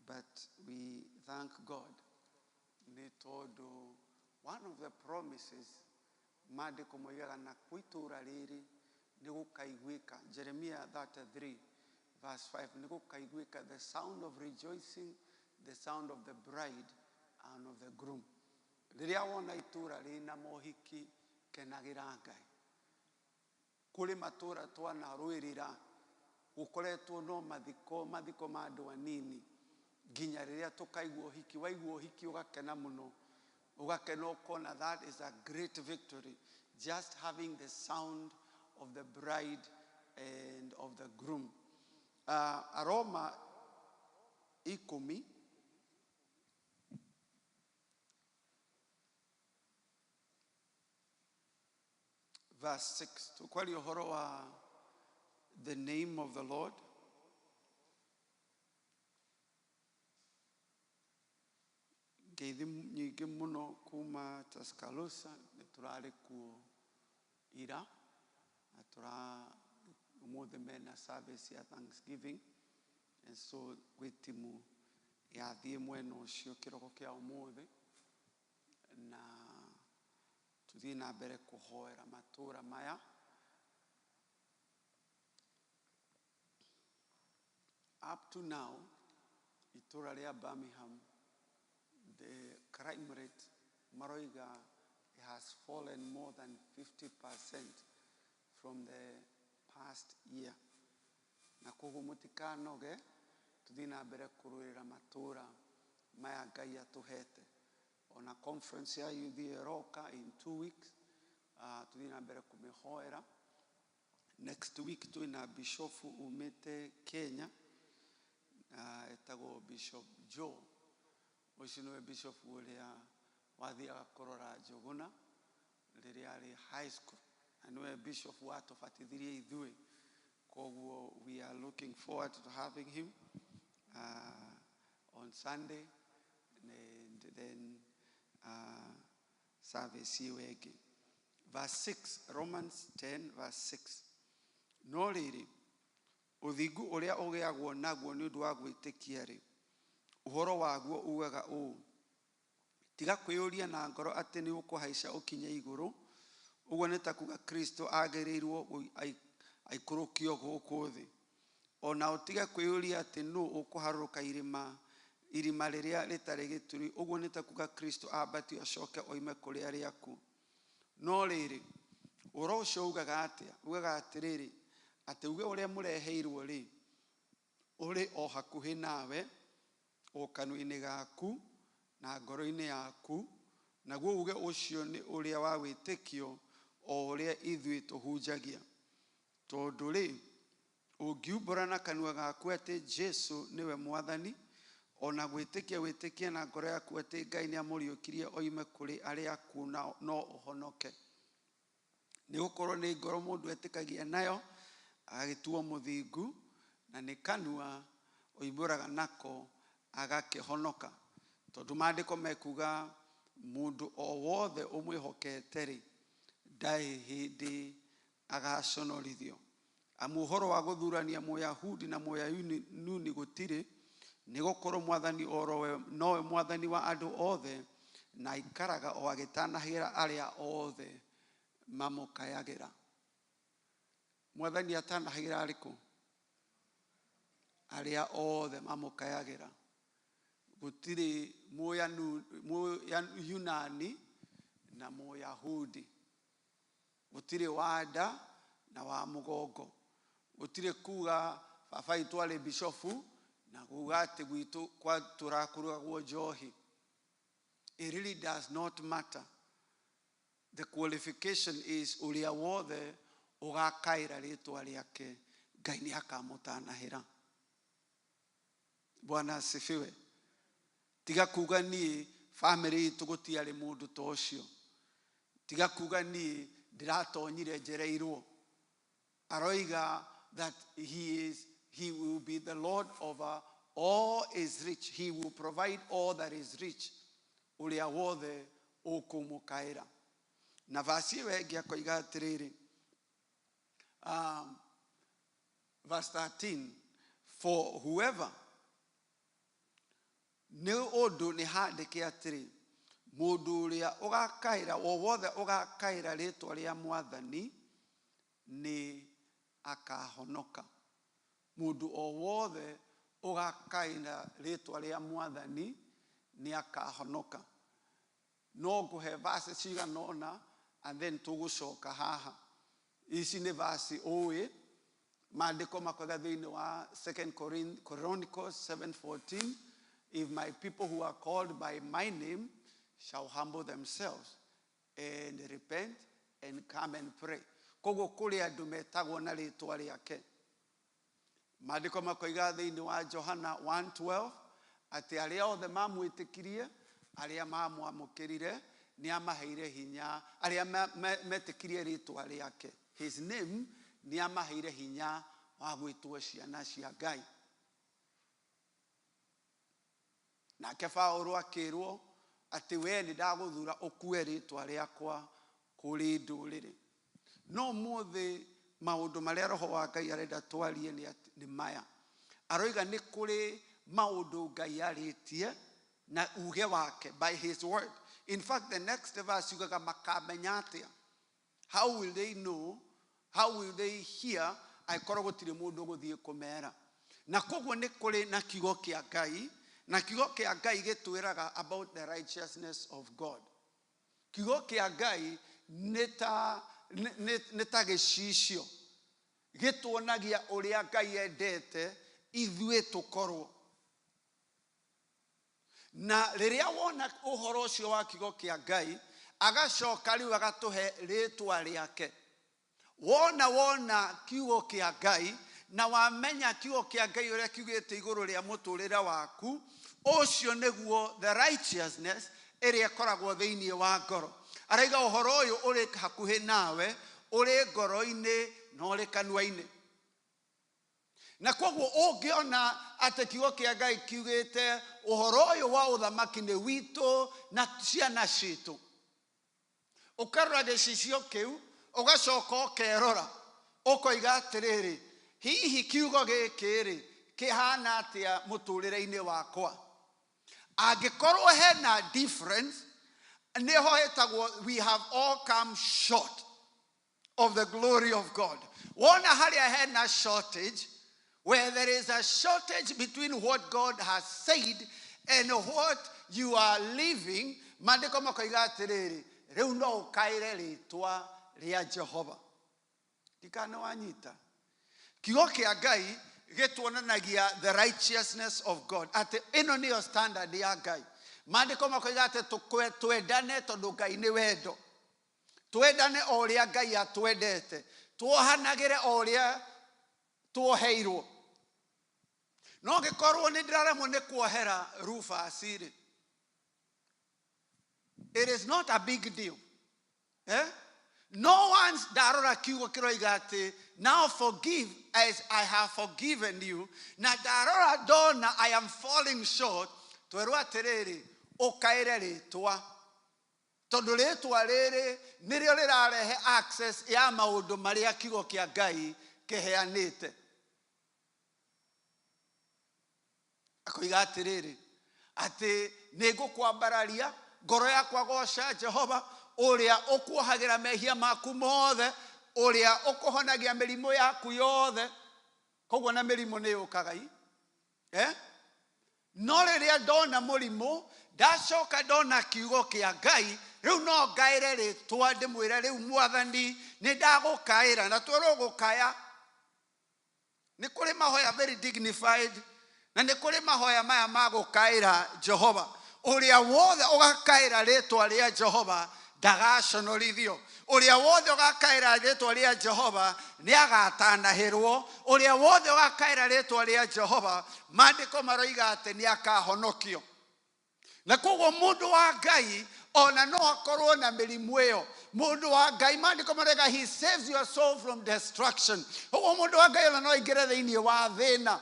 but we thank God nĩ tondũ one of the promises maandĩko moigaga na kwĩ itũũra rĩrĩ nĩ gũkaiguĩka, Jeremiah 33 verse 5, nĩ gũkaiguĩka the sound of rejoicing, the sound of the bride and of the groom. Rĩrĩa wona itũũra rĩna mohiki, kenagĩra Ngai. Kũrĩ matũũra twanarũĩrĩra gũkoretwo no mathiko, mathiko ma andũ anini, nginya rĩrĩa tũkaigua ũhiki. Waigua ũhiki ũgakena mũno, ũgakena ũkona that is a great victory, just having the sound of the bride and of the groom. Aroma 10 verse 6, tũkwaria ũhoro wa the name of the Lord. Ngeithi nyingĩ mũno kuma Tuscaloosa, nĩ tũrarĩ kuo ira na tũra ũmũthĩ mena service ya Thanksgiving, and so gwĩ timu yathiĩ mwena ũcio kĩroko kĩa ũmũthĩ, na tũthiĩ na mbere kũhoera matũra maya. Up to now, itũra rĩa Birmingham, the crime rate maroiga it has fallen more than 50% from the past year. Na koguo mũtikanoge, tũthiĩ na mbere kũrũĩrĩra matũra maya Ngai atũhete. Ona conference ya youth ĩroka in 2 weeks, tũthiĩ na mbere kũmĩhoera. Next week twĩna bishop umĩte Kenya, etagwo Bishop Joe. Ũcio nĩwe bishop ũrĩa wathiaga kũrora Njũgũna rĩrĩa arĩ high school, na nĩwe bishop watũbatithirie ithuĩ. Koguo we are looking forward to having him on Sunday, and then service ĩyo ĩngĩ. Verse 6, Romans 10 verse 6. No rĩrĩ, ũthingu ũrĩa ũgĩagwo naguo nĩ ũndũ wa gwĩtĩkia rĩ, ũhoro waguo ugaga ũũ: tiga kwĩyũria na ngoro atĩ nĩ ũkũhaica ũkinye igũrũ, ũguo nĩ ta kuga Kristo agĩrĩirwo aikũrũkio gũkũ thĩ. Ona ũtige kwĩyũria atĩ nũ ũkũharũrũka irima rĩrĩa rĩtarĩ gĩturi, ũguo nĩ ta kuga Kristo ambatio acoke oime kũrĩ arĩa akuũ. No rĩrĩ, ũhoro ũcio ugaga atĩa? Ugaga atĩrĩrĩ, atĩ uge ũrĩa mũreheirwo rĩ, ũrĩ o hakuhĩ nawe, o kanua-inĩ gaku na ngoro-inĩ yaku, naguo uge ũcio nĩ ũrĩa wa wĩtĩkio o ũrĩa ithuĩ tũhunjagia. Tondũ rĩ, ũngiumbũra na kanua gaku atĩ Jesu nĩwe Mwathani, o na gwĩtĩkia wĩtĩkie na ngoro yaku atĩ Ngai nĩamũriũkirie oime kũrĩ arĩa akuũ, no ũhonoke. Nĩ gũkorwo nĩ ngoro mũndũ etĩkagia nayo agagĩtuo mũthingu, na nĩ kanua oimbũraga nako agakĩhonoka. Tondũ maandĩko mekuga mũndũ o wothe ũmwĩhokete-rĩ, ndarĩ hĩndĩ agaconorithio. Amu ũhoro wa gũthurania Mũyahudi na Mũyunani gũtirĩ, nĩ gũkorwo Mwathani orowe nowe Mwathani wa andũ othe, na aikaraga o agĩtanahĩra arĩa othe mamũkayagĩra. Mwathani atanahĩra arĩkũ? Arĩa othe mamũkayagĩra. Gũtirĩ Mũyunani na Mũyahudi, gũtirĩ wa nda na wa mũgongo, gũtirĩ kuga baba witũ arĩ bishofu na kuga atĩ gwitũ tũrakũragwo njohi. It really does not matter. The qualification is ũrĩa wothe ũgakaĩra rĩtwa rĩake, Ngai nĩ akamũtanahĩra. Bwana asifiwe. Tiga kuga niĩ famĩlĩ itũ gũtiarĩ mũndũ ta ũcio, tiga kuga niĩ ndĩratonyire njereirwo. Aroiga that he will be the Lord over all is rich. He will provide all that is rich, ũrĩa wothe ũkũmũkaĩra. Na vasi ĩyo ĩngĩ akoiga atĩrĩrĩ, verse 13, for whoever, nĩ ũndũ nĩ handĩke atĩrĩ, mũndũ ũrĩa ũgakaĩra, o wothe ũgakaĩra rĩtwa rĩa Mwathani nĩ akahonoka. Mũndũ o wothe ũgakaĩra rĩtwa rĩa Mwathani nĩ akahonoka. No ngũhe verse cigana ũna and then tũgũcoka haha. Ici nĩ verse ũĩ. Maandĩko makoiga thĩinĩ wa Second Chronicles 7:14, "If my people who are called by my name shall humble themselves and repent and come and pray." Koguo kũrĩ andũ metagwo na rĩtwa rĩake. Maandĩko makoiga thĩinĩ wa Johana 1:12 atĩ arĩa othe mamwĩtĩkirie, arĩa mamwamũkĩrire, nĩ amaheire hinya, arĩa metĩkirie rĩtwa rĩake, his name, nĩ amaheire hinya wa gwĩtwo ciana cia Ngai. Nake Paũlũ akĩrwo atĩ we nĩ ndagũthura ũkue rĩtwa rĩakwa kũrĩ ndũrĩrĩ. No ũmũthĩ maũndũ marĩa Roho wa Ngai arenda twarie nĩ maya. Aroiga nĩ kũrĩ maũndũ Ngai arĩtie na uge wake, by his word. In fact, the next verse yugaga makamenya atĩa? How will they know? How will they hear angĩkorwo gũtirĩ mũndũ ũgũthiĩ kũmera? Na koguo nĩ kũrĩ na kiugo kĩa Ngai, na kiugo kĩa Ngai gĩtwĩraga about the righteousness of God. Kiugo kĩa Ngai nĩ ta gĩcicio gĩtuonagia ũrĩa Ngai endete ithuĩ tũkorwo. Na rĩrĩa wona ũhoro ũcio wa kiugo kĩa Ngai, agacoka rĩu agatũhe rĩtwa rĩake. Wona kiugo kĩa Ngai na wamenya kiugo kĩa Ngai ũrĩa kiugĩte igũrũ rĩa mũtũrĩre waku, ũcio nĩguo the righteousness ĩrĩa ĩkoragwo thĩinĩ wa ngoro. Araiga ũhoro ũyũ ũrĩ hakuhĩ nawe, ũrĩ ngoro-inĩ na ũrĩ kanua-inĩ. Na koguo ũngĩona atĩ kiugo kĩa Ngai kiugĩte ũhoro ũyũ wa ũthamaki nĩ witũ na ciana citũ, ũkarora gĩcicio kĩu, ũgacoka ũkerora, ũkoiga atĩrĩrĩ, hihi kiugo gĩkĩ rĩ kĩhana atĩa mũtũrĩre-inĩ wakwa? Angĩkorwo hena difference, nĩho ĩtagwo we have all come short of the glory of God. Wona harĩa hena shortage, where there is a shortage between what God has said and what you are living, maandĩko makoiga atĩrĩrĩ, rĩu no ũkaĩre rĩtwa rĩa Jehova. Ndikana wanyita. Kiugo kĩa Ngai gĩtuonanagia the righteousness of God, atĩ ĩno nĩyo standard ya Ngai. Maandĩko makoiga atĩ twendane tondũ Ngai nĩ wendo. Twendane o ũrĩa Ngai atwendete. Tuohanagĩre o ũrĩa tuoheirwo. No ngĩkorwo nĩ ndĩraremwo nĩ kuohera Rufus rĩ, it is not a big deal. Eh? No one's ndarora kiugo kĩroiga atĩ now forgive as I have forgiven you. Na ndarora ndona I am falling short, twerwo atĩrĩrĩ, ũkaĩre rĩtwa. Tondũ rĩtwa rĩrĩ nĩrĩo rĩrarehe access ya maũndũ marĩa kiugo kĩa Ngai kĩheanĩte. Akoiga atĩrĩrĩ, atĩ nĩ ngũkwambararia ngoro yakwa goca Jehova ũrĩa ũkuohagĩra mehia maku mothe, ũrĩa ũkũhonagia mĩrimũ yaku yothe. Koguo na mĩrimũ nĩ yũkaga i. Eh? No rĩrĩa ndona mũrimũ, ndacoka ndona kiugo kĩa Ngai, rĩu no ngaĩre rĩtwa ndĩmwĩre rĩu Mwathani nĩ ndagũkaĩra, na twerwo gũkaya. Nĩ kũrĩ mahoya very dignified, na nĩ kũrĩ mahoya maya ma gũkaĩra Jehova. Ũrĩa wothe ũgakaĩra rĩtwa rĩa Jehova ndagaconorithio. Ũrĩa wothe ũgakaĩra rĩtwa rĩa Jehova nĩ agatanahĩrwo. Ũrĩa wothe ũgakaĩra rĩtwa rĩa Jehova, maandĩko maroiga atĩ nĩ akahonokio. Na koguo mũndũ wa Ngai ona no akorwo na mĩrimũ ĩyo. Mũndũ wa Ngai, maandĩko maroiga he saves your soul from destruction. Ũguo mũndũ wa Ngai ona no aingĩre thĩinĩ wa thĩna.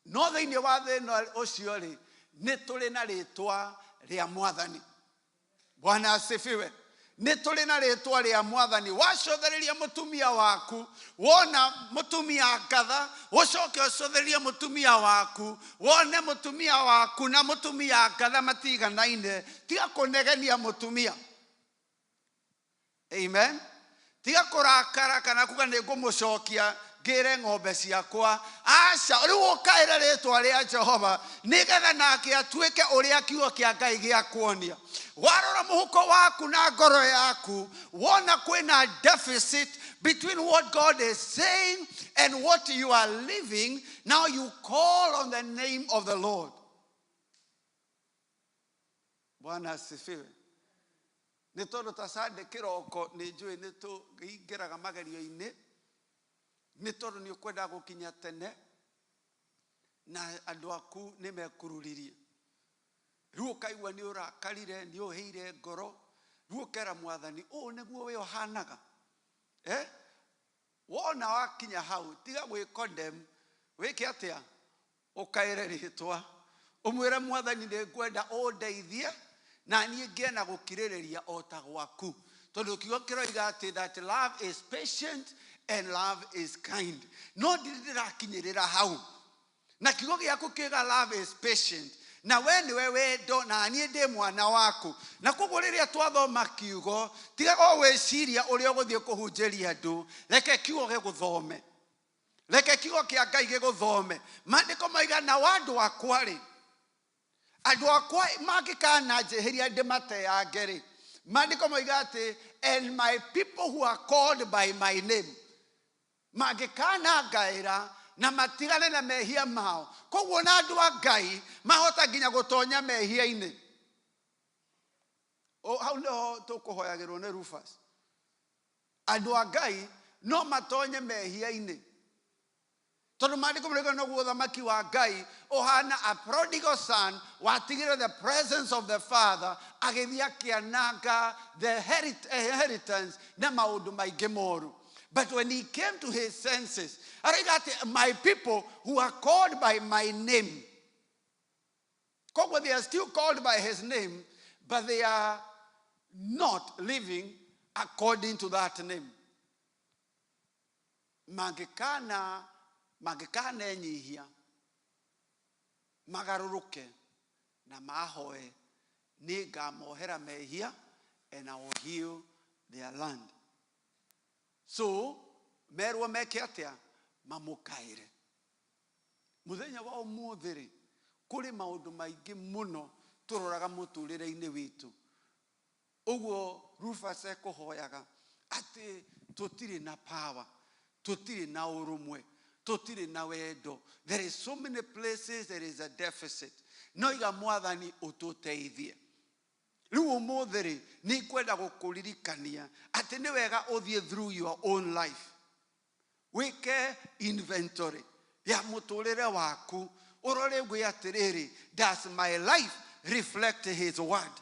No thĩinĩ wa thĩna ũcio rĩ, nĩ tũrĩ na rĩtwa rĩa Mwathani. Bwana asifiwe. Nĩ tũrĩ na rĩtwa rĩa Mwathani. Wacũthĩrĩria mũtumia waku, wona mũtumia ngatha, ũcoke ũcũthĩrĩrie mũtumia waku, wone mũtumia waku na mũtumia ngatha matiganaine, tiga kũnegenia mũtumia. Amen. Tiga kũrakara kana kuga nĩ ngũmũcokia ngĩre ng'ombe ciakwa. Aca, rĩu ũkaĩre rĩtwa rĩa Jehova nĩgetha nake atuĩke ũrĩa kiugo kĩa Ngai gĩa kuonia. Warora mũhuko waku na ngoro yaku, wona kwĩna deficit between what God is saying and what you are living, now you call on the name of the Lord. Bwana asifiwe. Nĩ tondũ ta Sunday kĩroko nĩ njũĩ nĩ tũingĩraga magerio-inĩ, nĩ tondũ nĩ ũkwenda gũkinya tene na andũ aku nĩ mekururirie. Rĩu ũkaigua nĩ ũrakarire, nĩ ũhĩire ngoro, rĩu ũkera Mwathani, ũũ nĩguo we ũhanaga. Eh? Wona wakinya hau, tiga gwĩ condemn, wĩke atĩa? Ũkaĩre rĩtwa. Ũmwĩre Mwathani nĩ ngwenda ũndeithie na niĩ ngĩe na gũkirĩrĩria o ta gwaku. Tondũ kiugo kĩroiga atĩ that love is patient and love is kind. No ndirĩ ndĩrakinyĩrĩra hau. Na kiugo gĩaku kĩga love is patient. Na we nĩwe wendo na niĩ ndĩ mwana waku. Na koguo rĩrĩa twathoma kiugo, tigaga o gwĩciria ũrĩa ũgũthiĩ kũhunjĩria andũ, reke kiugo gĩgũthome. Reke kiugo kĩa Ngai gĩgũthome. Maandĩko maiga na wa andũ akwa rĩ, andũ akwa mangĩkananjĩhĩria ndĩmateange rĩ, maandĩko maiga atĩ and my people who are called by my name, mangĩkanangaĩra na matigane na mehia mao. Koguo na andũ a Ngai mahota nginya gũtonya mehia-inĩ. Hau nĩho tũkũhoyagĩrwo nĩ Rufus. Andũ a Ngai no matonye mehia-inĩ. Tondũ maandĩko marauga noguo ũthamaki wa Ngai ũhana a prodigal son watigire the presence of the father agĩthiĩ akĩananga the inheritance na maũndũ maingĩ moru. But when he came to his senses, aroiga atĩ my people who are called by my name. Koguo they are still called by his name, but they are not living according to that name. Mangĩkana mangĩkanenyihia magarũrũke na mahoe, nĩ ngamohera mehia and I will heal their land. So merwo meke atĩa? Mamũkaĩre. Mũthenya wa ũmũthĩ rĩ, kũrĩ maũndũ maingĩ mũno tũroraga mũtũrĩre-inĩ witũ. Ũguo Rufus ekũhoyaga atĩ tũtirĩ na power, tũtirĩ na ũrũmwe, tũtirĩ na wendo. There is so many places there is a deficit. No iga Mwathani ũtũteithie. Rĩu ũmũthĩ rĩ, nĩ ngwenda gũkũririkania atĩ nĩ wega ũthiĩ through your own life, wĩke inventory ya mũtũrĩre waku, ũrore ngwĩ atĩrĩrĩ, does my life reflect his word?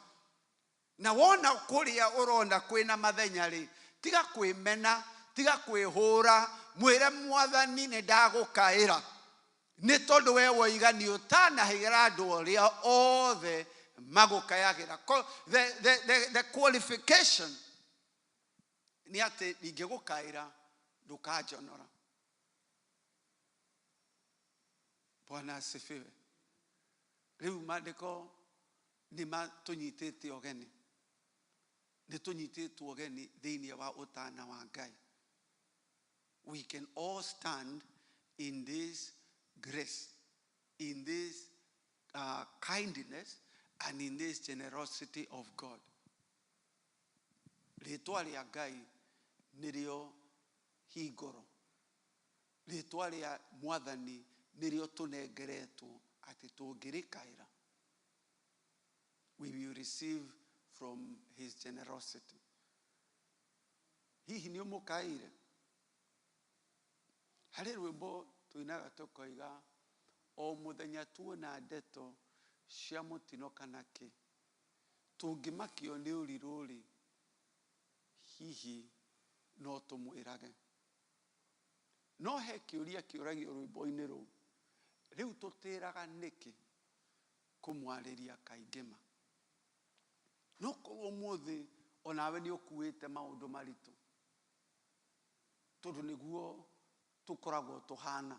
Na wona kũrĩa ũrona kwĩna mathenya rĩ, tiga kwĩmena, tiga kwĩhũra, mwĩre mwathani nĩ ndagũkaĩra, nĩ tondũ we woiga nĩ ũtanahĩra andũ arĩa othe magũkayagĩra. The qualification nĩ atĩ ingĩgũkaĩra ndũkanjonora. Bwana asifiwe. Rĩu maandĩko nĩ matũnyitĩte ũgeni, nĩ tũnyitĩtwo ũgeni thĩinĩ wa ũtana wa Ngai. We can all stand in this grace, in this kindness and in this generosity of God. Rĩtwa rĩa Ngai nĩrĩo hingũro, rĩtwa rĩa mwathani nĩrĩo tũnengeretwo atĩ tũngĩrĩkaĩra, we will receive from his generosity. Hihi nĩ ũmũkaĩire? Harĩ rwĩmbo tũinaga tũkoiga, o mũthenya tuona ndeto cia mũtino kana kĩ, tũngĩmakio nĩ ũrirũ rĩ, hihi no tũmwĩrage. No he kĩũria kĩũragio rwĩmbo-inĩ rũu, rĩu tũtĩraga nĩkĩ kũmwarĩria kaingĩ ma? No korwo ũmũthĩ onawe nĩ ũkuĩte maũndũ maritũ, tondũ nĩguo tũkoragwo tũhana,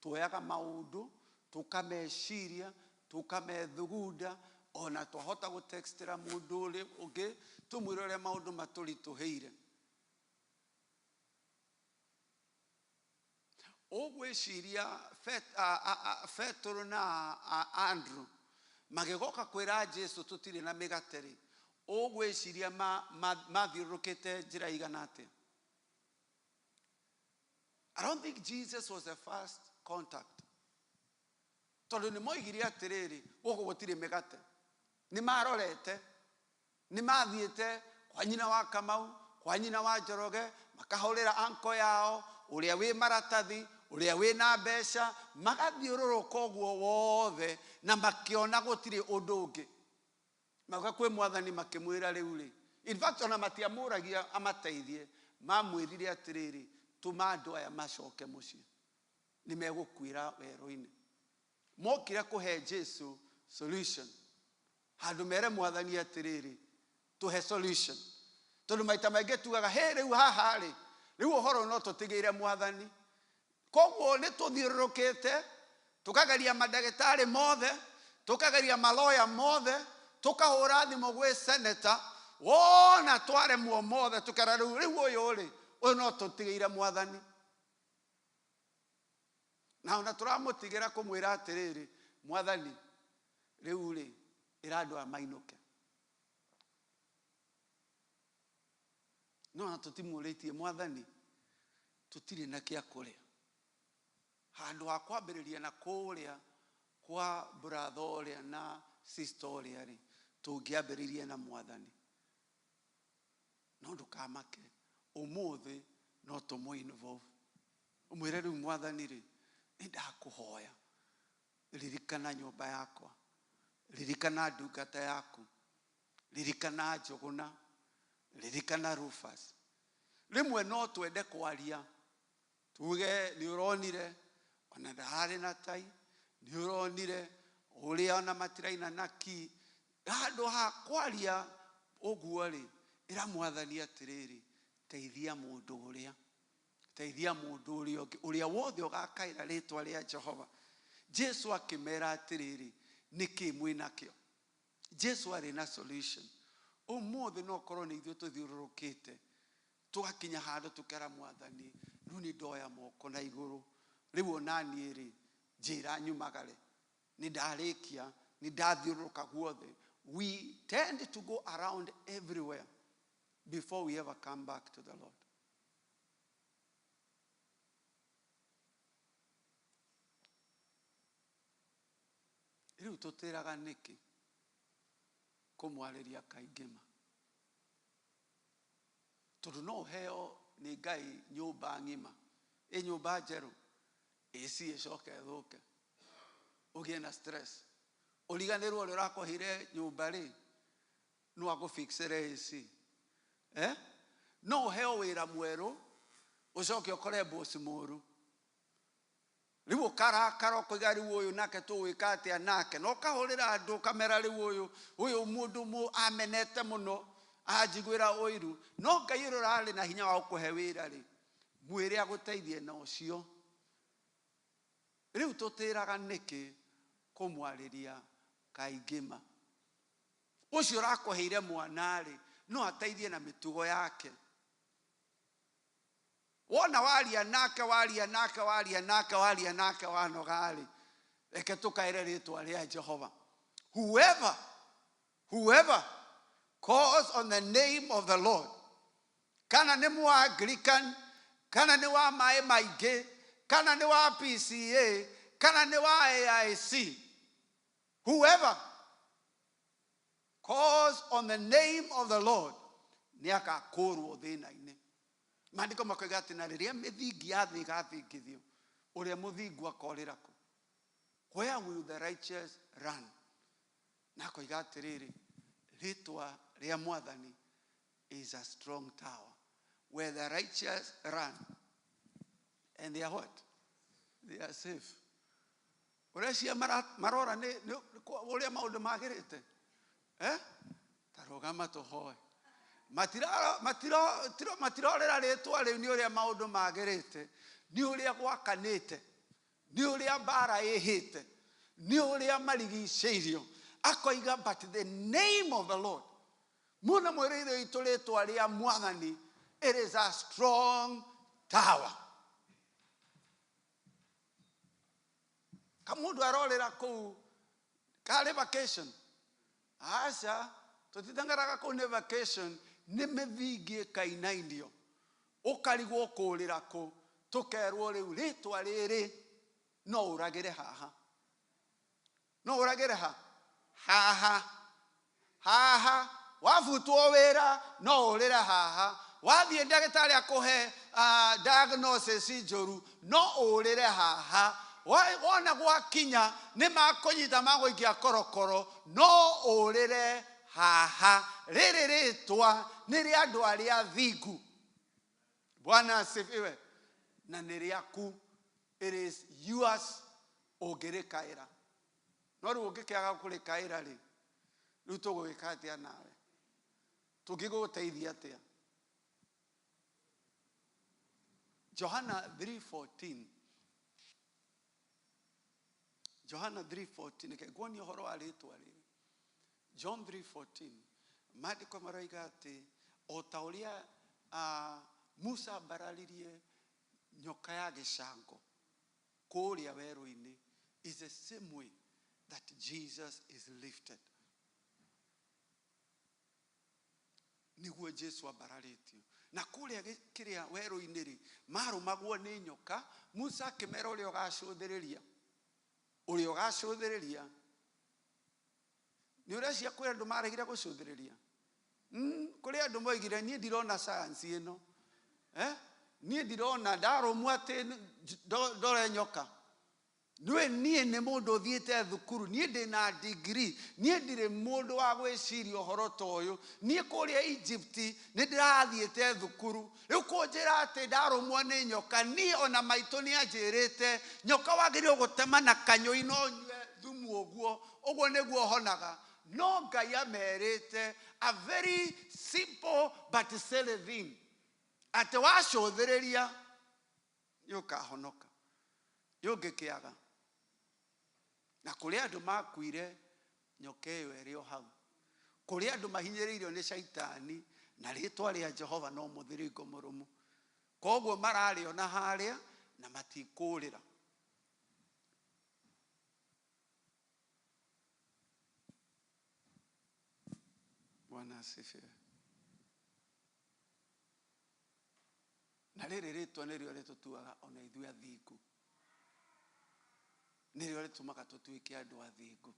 tuoyaga maũndũ tũkameciria, tũkamethugunda, ona twahota gũtextĩra mũndũ ũrĩa ũngĩ tũmwĩre ũrĩa maũndũ matũritũhĩire. Ũgwĩciria Petero na Andrew magĩgoka kwĩra Jesu tũtirĩ na mĩgate rĩ, ũgwĩciria mathiũrũrũkĩte njĩra igana atĩa? I don't think Jesus was the first contact. Tondũ nĩ moigire atĩrĩrĩ, gũkũ gũtirĩ mĩgate. Nĩ marorete, nĩ mathiĩte kwa nyina wa Kamau, kwa nyina wa Njoroge, makahũrĩra anko yao, ũrĩa wĩ maratathi, ũrĩa wĩ na mbeca, magathiũrũrũka ũguo wothe na makĩona gũtirĩ ũndũ ũngĩ. Mauga kwĩ mwathani makĩmwĩra rĩu rĩ. In fact, ona matiamũragia amateithie, mamwĩrire atĩrĩrĩ, tũma andũ aya macoke mũciĩ, nĩ megũkuĩra werũ-inĩ. Mokire kũhe Jesu solution, handũ mere mwathani atĩrĩrĩ, tũhe solution. Tondũ maita maingĩ tugaga, hĩ rĩu haha rĩ, rĩu ũhoro no tũtigĩire mwathani. Koguo nĩ tũthiũrũrũkĩte, tũkageria mandagĩtarĩ mothe, tũkageria maloya mothe, tũkahũra thimũ gwĩ senator, wona twaremwo mothe, tũkera rĩu rĩu ũyũ rĩ, ũyũ no tũtigĩire mwathani. Na ona tũramũtigĩra kũmwĩra atĩrĩrĩ, mwathani rĩu rĩ, ĩra andũ aya mainũke. No ona tũtimũrĩtie mwathani, tũtirĩ na kĩa kũrĩa. Handũ ha kwambĩrĩria na kũrĩa kwa brother ũrĩa na sister ũrĩa rĩ, tũngĩambĩrĩirie na mwathani. No ndũkamake, ũmũthĩ no tũmũ involve. Ũmwĩre rĩu mwathani rĩ, nĩ ndakũhoya, ririkana nyũmba yakwa, ririkana ndungata yaku, ririkana Njũgũna, ririkana Rufus. Rĩmwe no twende kwaria, tuge nĩ ũronire ona ndararĩ na tai, nĩ ũronire ũrĩa ona matiraina na ki. Handũ ha kwaria ũguo rĩ, ĩra mwathani atĩrĩrĩ, teithia mũndũ ũrĩa, teithia mũndũ ũrĩa ũngĩ, ũrĩa wothe ũgakaĩra rĩtwa rĩa Jehova. Jesu akĩmera atĩrĩrĩ, nĩkĩ mwĩnakĩo? Jesu arĩ na solution. Ũmũthĩ no korwo nĩ ithuĩ tũthiũrũrũkĩte, tũgakinya handũ tũkera mwathani, rĩu nĩ ndoya moko na igũrũ, rĩu ona niĩ rĩ, njĩra nyumagare, nĩ ndarĩkia, nĩ ndathiũrũrũka guothe. We tend to go around everywhere before we ever come back to the Lord. Rĩu tũtĩraga nĩkĩ? Kũmwarĩria kaingĩ ma tondũ no ũheo nĩ Ngai nyũmba ng'ima, ĩ nyũmba njerũ, AC ĩcoke ĩthũke, ũgĩe na stress, ũriganĩrwo ũrĩa ũrakũheire nyũmba rĩ no agũfixĩre AC, eh? No ũheo wĩra mwerũ ũcoke ũkore boss mũru, rĩu ũkarakara ũkoiga rĩu ũyũ nake tũgwĩka atĩa nake, na ũkahũrĩra andũ ũkamera rĩu ũyũ ũyũ mũndũ amenete mũno anjiguĩra ũiru. No Ngai ũrĩa ũrarĩ na hinya wa gũkũhe wĩra rĩ, mwĩre agũteithie na ũcio. Rĩu tũtĩraga nĩkĩ kũmwarĩria kaingĩ ma? Ũcio ũrakũheire mwana rĩ, no ateithie na mĩtugo yake. Wona waria nake, waria nake, waria nake, waria nake, wanoga-rĩ, reke tũkaĩre rĩtwa rĩa Jehova. Whoever calls on the name of the Lord, kana nĩ Mũanglican, kana nĩ wa maĩ maingĩ, kana nĩ wa PCA, kana nĩ wa AIC, whoever calls on the name of the Lord nĩ agakũrwo thĩna-inĩ. Maandĩko makoiga atĩ na rĩrĩa mĩthingi ya thĩ ĩgathingithio, ũrĩa mũthingu akorĩra kũ? Where will the righteous run? Na akoiga atĩrĩrĩ, rĩtwa rĩa Mwathani is a strong tower where the righteous run and they are what? They are safe. Ũrecia marora nĩ ũrĩa maũndũ magĩrĩte, eh? Ta rũgama tũhoe. Matirorĩra rĩtwa rĩu nĩ ũrĩa maũndũ magĩrĩte, nĩ ũrĩa gwakanĩte, nĩ ũrĩa mbara ĩhĩte, nĩ ũrĩa marigicĩirio. Akoiga but the name of the Lord, mũno mwĩrĩire witũ, rĩtwa rĩa Mwathani, it is a strong tower. Kamũndũ arorĩra kũu karĩ vacation? Aca, tũtiteng'eraga kũu nĩ vacation, nĩ mĩthingi ĩkainainio, ũkarigwo kũũrĩra kũ. Tũkerwo rĩu rĩtwa rĩrĩ no ũragĩre haha, no ũragĩre ha haha haha. Wabutwo wĩra no ũrĩre haha, wathiĩ ndagĩtarĩ akũhe diagnosis njũru no ũrĩre haha. Wona gwakinya nĩ makũnyita magũikia korokoro no ũrĩre haha. Rĩrĩ rĩtwa nĩ rĩa andũ arĩa athingu. Bwana asifiwe. Na nĩ rĩaku, it is yours ũngĩrĩkaĩra. No rĩu ũngĩkĩaga kũrĩkaĩra rĩ, rĩu tũgũgĩka atĩa nawe? Tũngĩgũteithia atĩa? Johana 3:14, Johana 3:14. Reke nguonie ũhoro wa rĩtwa rĩrĩ. John 3:14, maandĩko maroiga atĩ o ta ũrĩa Musa ambararirie nyoka ya gĩcango kũrĩa werũ-inĩ is the same way that Jesus is lifted. Nĩguo Jesu ambararĩtio na kũrĩa kĩrĩa werũ-inĩ rĩ, marũmagwo nĩ nyoka. Musa akĩmera ũrĩa ũgacũthĩrĩria, ũrĩa ũgacũthĩrĩria nĩ ũrecia. Kwĩ andũ maregire gũcũthĩrĩria. Kũrĩ andũ moigire niĩ ndirona science ĩno, eh? Niĩ ndirona ndarũmwo atĩ ndore nyoka. Nĩũĩ niĩ nĩ mũndũ ũthiĩte thukuru, niĩ ndĩna degree, niĩ ndirĩ mũndũ wa gwĩciria ũhoro ta ũyũ. Niĩ kũrĩa Egypt nĩ ndĩrathiĩte thukuru, rĩu kũnjĩra atĩ ndarũmwo nĩ nyoka, niĩ ona maitũ nĩ anjĩrĩte nyoka wagĩrĩirwo gũtema na kanyũi no nyue thumu, ũguo ũguo nĩguo honaga. No Ngai amerĩte a very simple but silly thing, atĩ wacũthĩrĩria nĩ ũkahonoka. Yũngĩkĩaga na kũrĩ andũ makuire nyoka ĩyo ĩrĩ o hau, kũrĩ andũ mahinyĩrĩirio nĩ caitani na rĩtwa rĩa Jehova no mũthiringo mũrũmu, koguo mararĩona harĩa na matikũrĩra. Bwana asifiwe. Na rĩrĩ rĩtwa nĩrĩo rĩtũtuaga ona ithuĩ athingu, nĩrĩo rĩtũmaga tũtuĩke andũ athingu.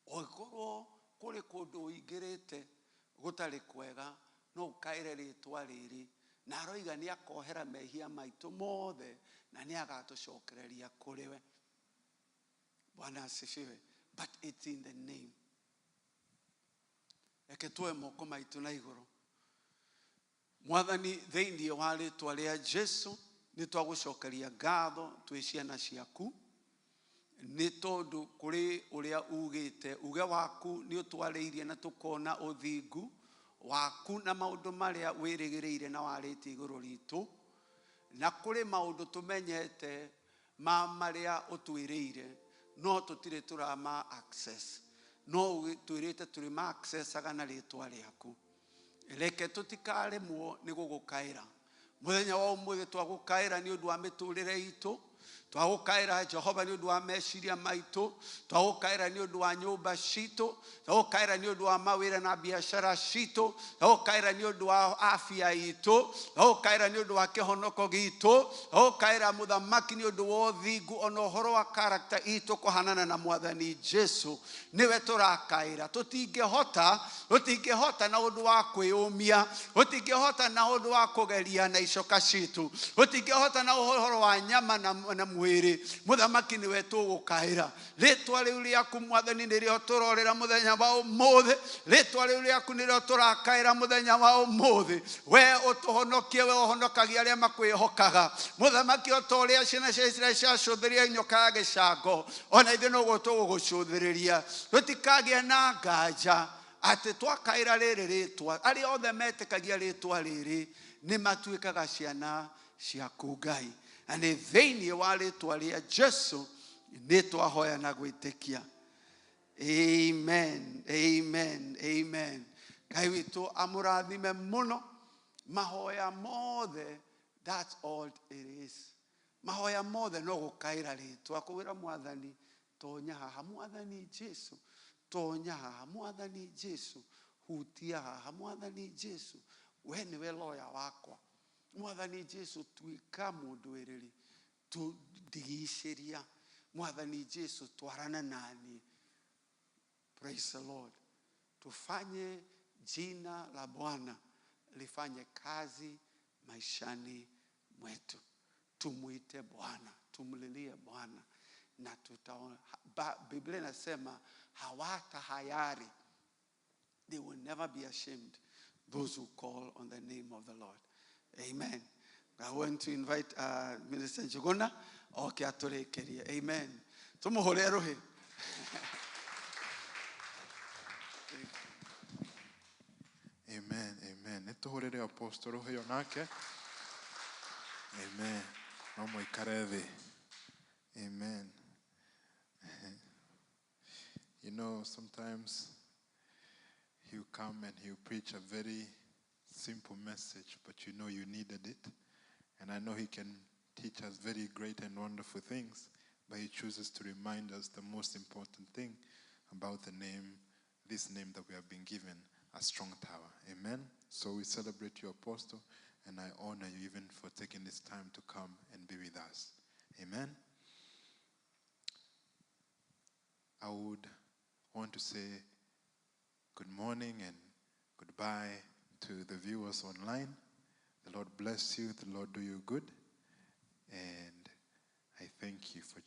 Ũngĩkorwo Kũrĩ kũndũ ũingĩrĩte gũtarĩ kwega, no ũkaĩre rĩtwa rĩrĩ. Na aroiga nĩ akohera mehia maitũ mothe na nĩ agatũcokereria kũrĩ we. Bwana asifiwe. But it's in the name. Reke tuoe moko maitũ na igũrũ. Mwathani, thĩinĩ wa rĩtwa rĩa Jesu nĩ twagũcokeria ngatho twĩ ciana ciaku nĩ tondũ kũrĩ ũrĩa ugĩte uge waku nĩ ũtwarĩirie na tũkona ũthingu waku na maũndũ marĩa wĩrĩgĩrĩire na warĩtie igũrũ ritũ, na kũrĩ maũndũ tũmenyete ma marĩa ũtwĩrĩire no tũtirĩ tũrama access, no twĩrĩte tũrĩ ma accessaga na rĩtwa rĩaku. Reke tũtikaremwo nĩ gũgũkaĩra mũthenya wa ũmũthĩ. Twagũkaĩra nĩ ũndũ wa mĩtũrĩre itũ, twagũkaĩra Jehova nĩ ũndũ wa meciria maitũ, twagũkaĩra nĩ ũndũ wa nyũmba citũ, twagũkaĩra nĩ ũndũ wa mawĩra na biacara citũ, twagũkaĩra nĩ ũndũ wa afya itũ, twagũkaĩra nĩ ũndũ wa kĩhonoko gitũ, twagũkaĩra mũthamaki nĩ ũndũ wa ũthingu ona ũhoro wa karakta itũ kũhanana na mwathani Jesu. Nĩwe tũrakaĩra. Tũtingĩhota na ũndũ wa kwĩyũmia, tũtingĩhota na ũndũ wa kũgeria na icoka citũ, tũtingĩhota na ũhoro wa nyama na mwĩrĩ. Mũthamaki, nĩwe tũgũkaĩra. Rĩtwa rĩu rĩaku mwathani nĩrĩo tũrorĩra mũthenya wa ũmũthĩ. Rĩtwa rĩu rĩaku nĩrĩo tũrakaĩra mũthenya wa ũmũthĩ. We ũtũhonokie, we ũhonokagia arĩa makwĩhokaga. Mũthamaki, o ta ũrĩa ciana cia Isiraeli ciacũthĩrĩria nyoka ya gĩcango, ona ithuĩ noguo tũgũgũcũthĩrĩria. Tũtikagĩe na nganja atĩ twakaĩra rĩrĩ rĩtwa, arĩa othe metĩkagia rĩtwa rĩrĩ nĩ matuĩkaga ciana ciaku Ngai. Na nĩ thĩinĩ wa rĩtwa rĩa Jesu nĩ twahoya na gwĩtĩkia. Amen, amen, amen. Ngai witũ amũrathime mũno. Mahoya mothe, that's all it is. Mahoya mothe no gũkaĩra rĩtwa, kũwĩra mwathani tonya haha, mwathani Jesu tonya haha, mwathani Jesu hutia haha, mwathani Jesu we nĩwe loya wakwa, mwathani Jesu tuĩka mũndwĩrĩri, ndigicĩria, mwathani Jesu twarana nani. Praise the Lord. Tufanye jina la Bwana lifanye kazi maishani mwetu. Tumuite Bwana, tumlilie Bwana na tutaona. Biblia inasema hawatahayari. They will never be ashamed, those who call on the name of the Lord. Amen. I want to invite Minister Njuguna oke atũrĩkĩrie. Amen. Tũmũhũre rũhĩ. Amen, amen. Nĩ tũhũrĩre apostle rũhĩ onake. Amen. No mũikare thĩ. Amen. You know, sometimes he'll come and he'll preach a very simple message, but you know you needed it. And I know he can teach us very great and wonderful things, but he chooses to remind us the most important thing about the name, this name that we have been given, a strong tower. Amen. So we celebrate you, Apostle, and I honor you even for taking this time to come and be with us. Amen. I would want to say good morning and goodbye to the viewers online. The Lord bless you. The Lord do you good. And I thank you for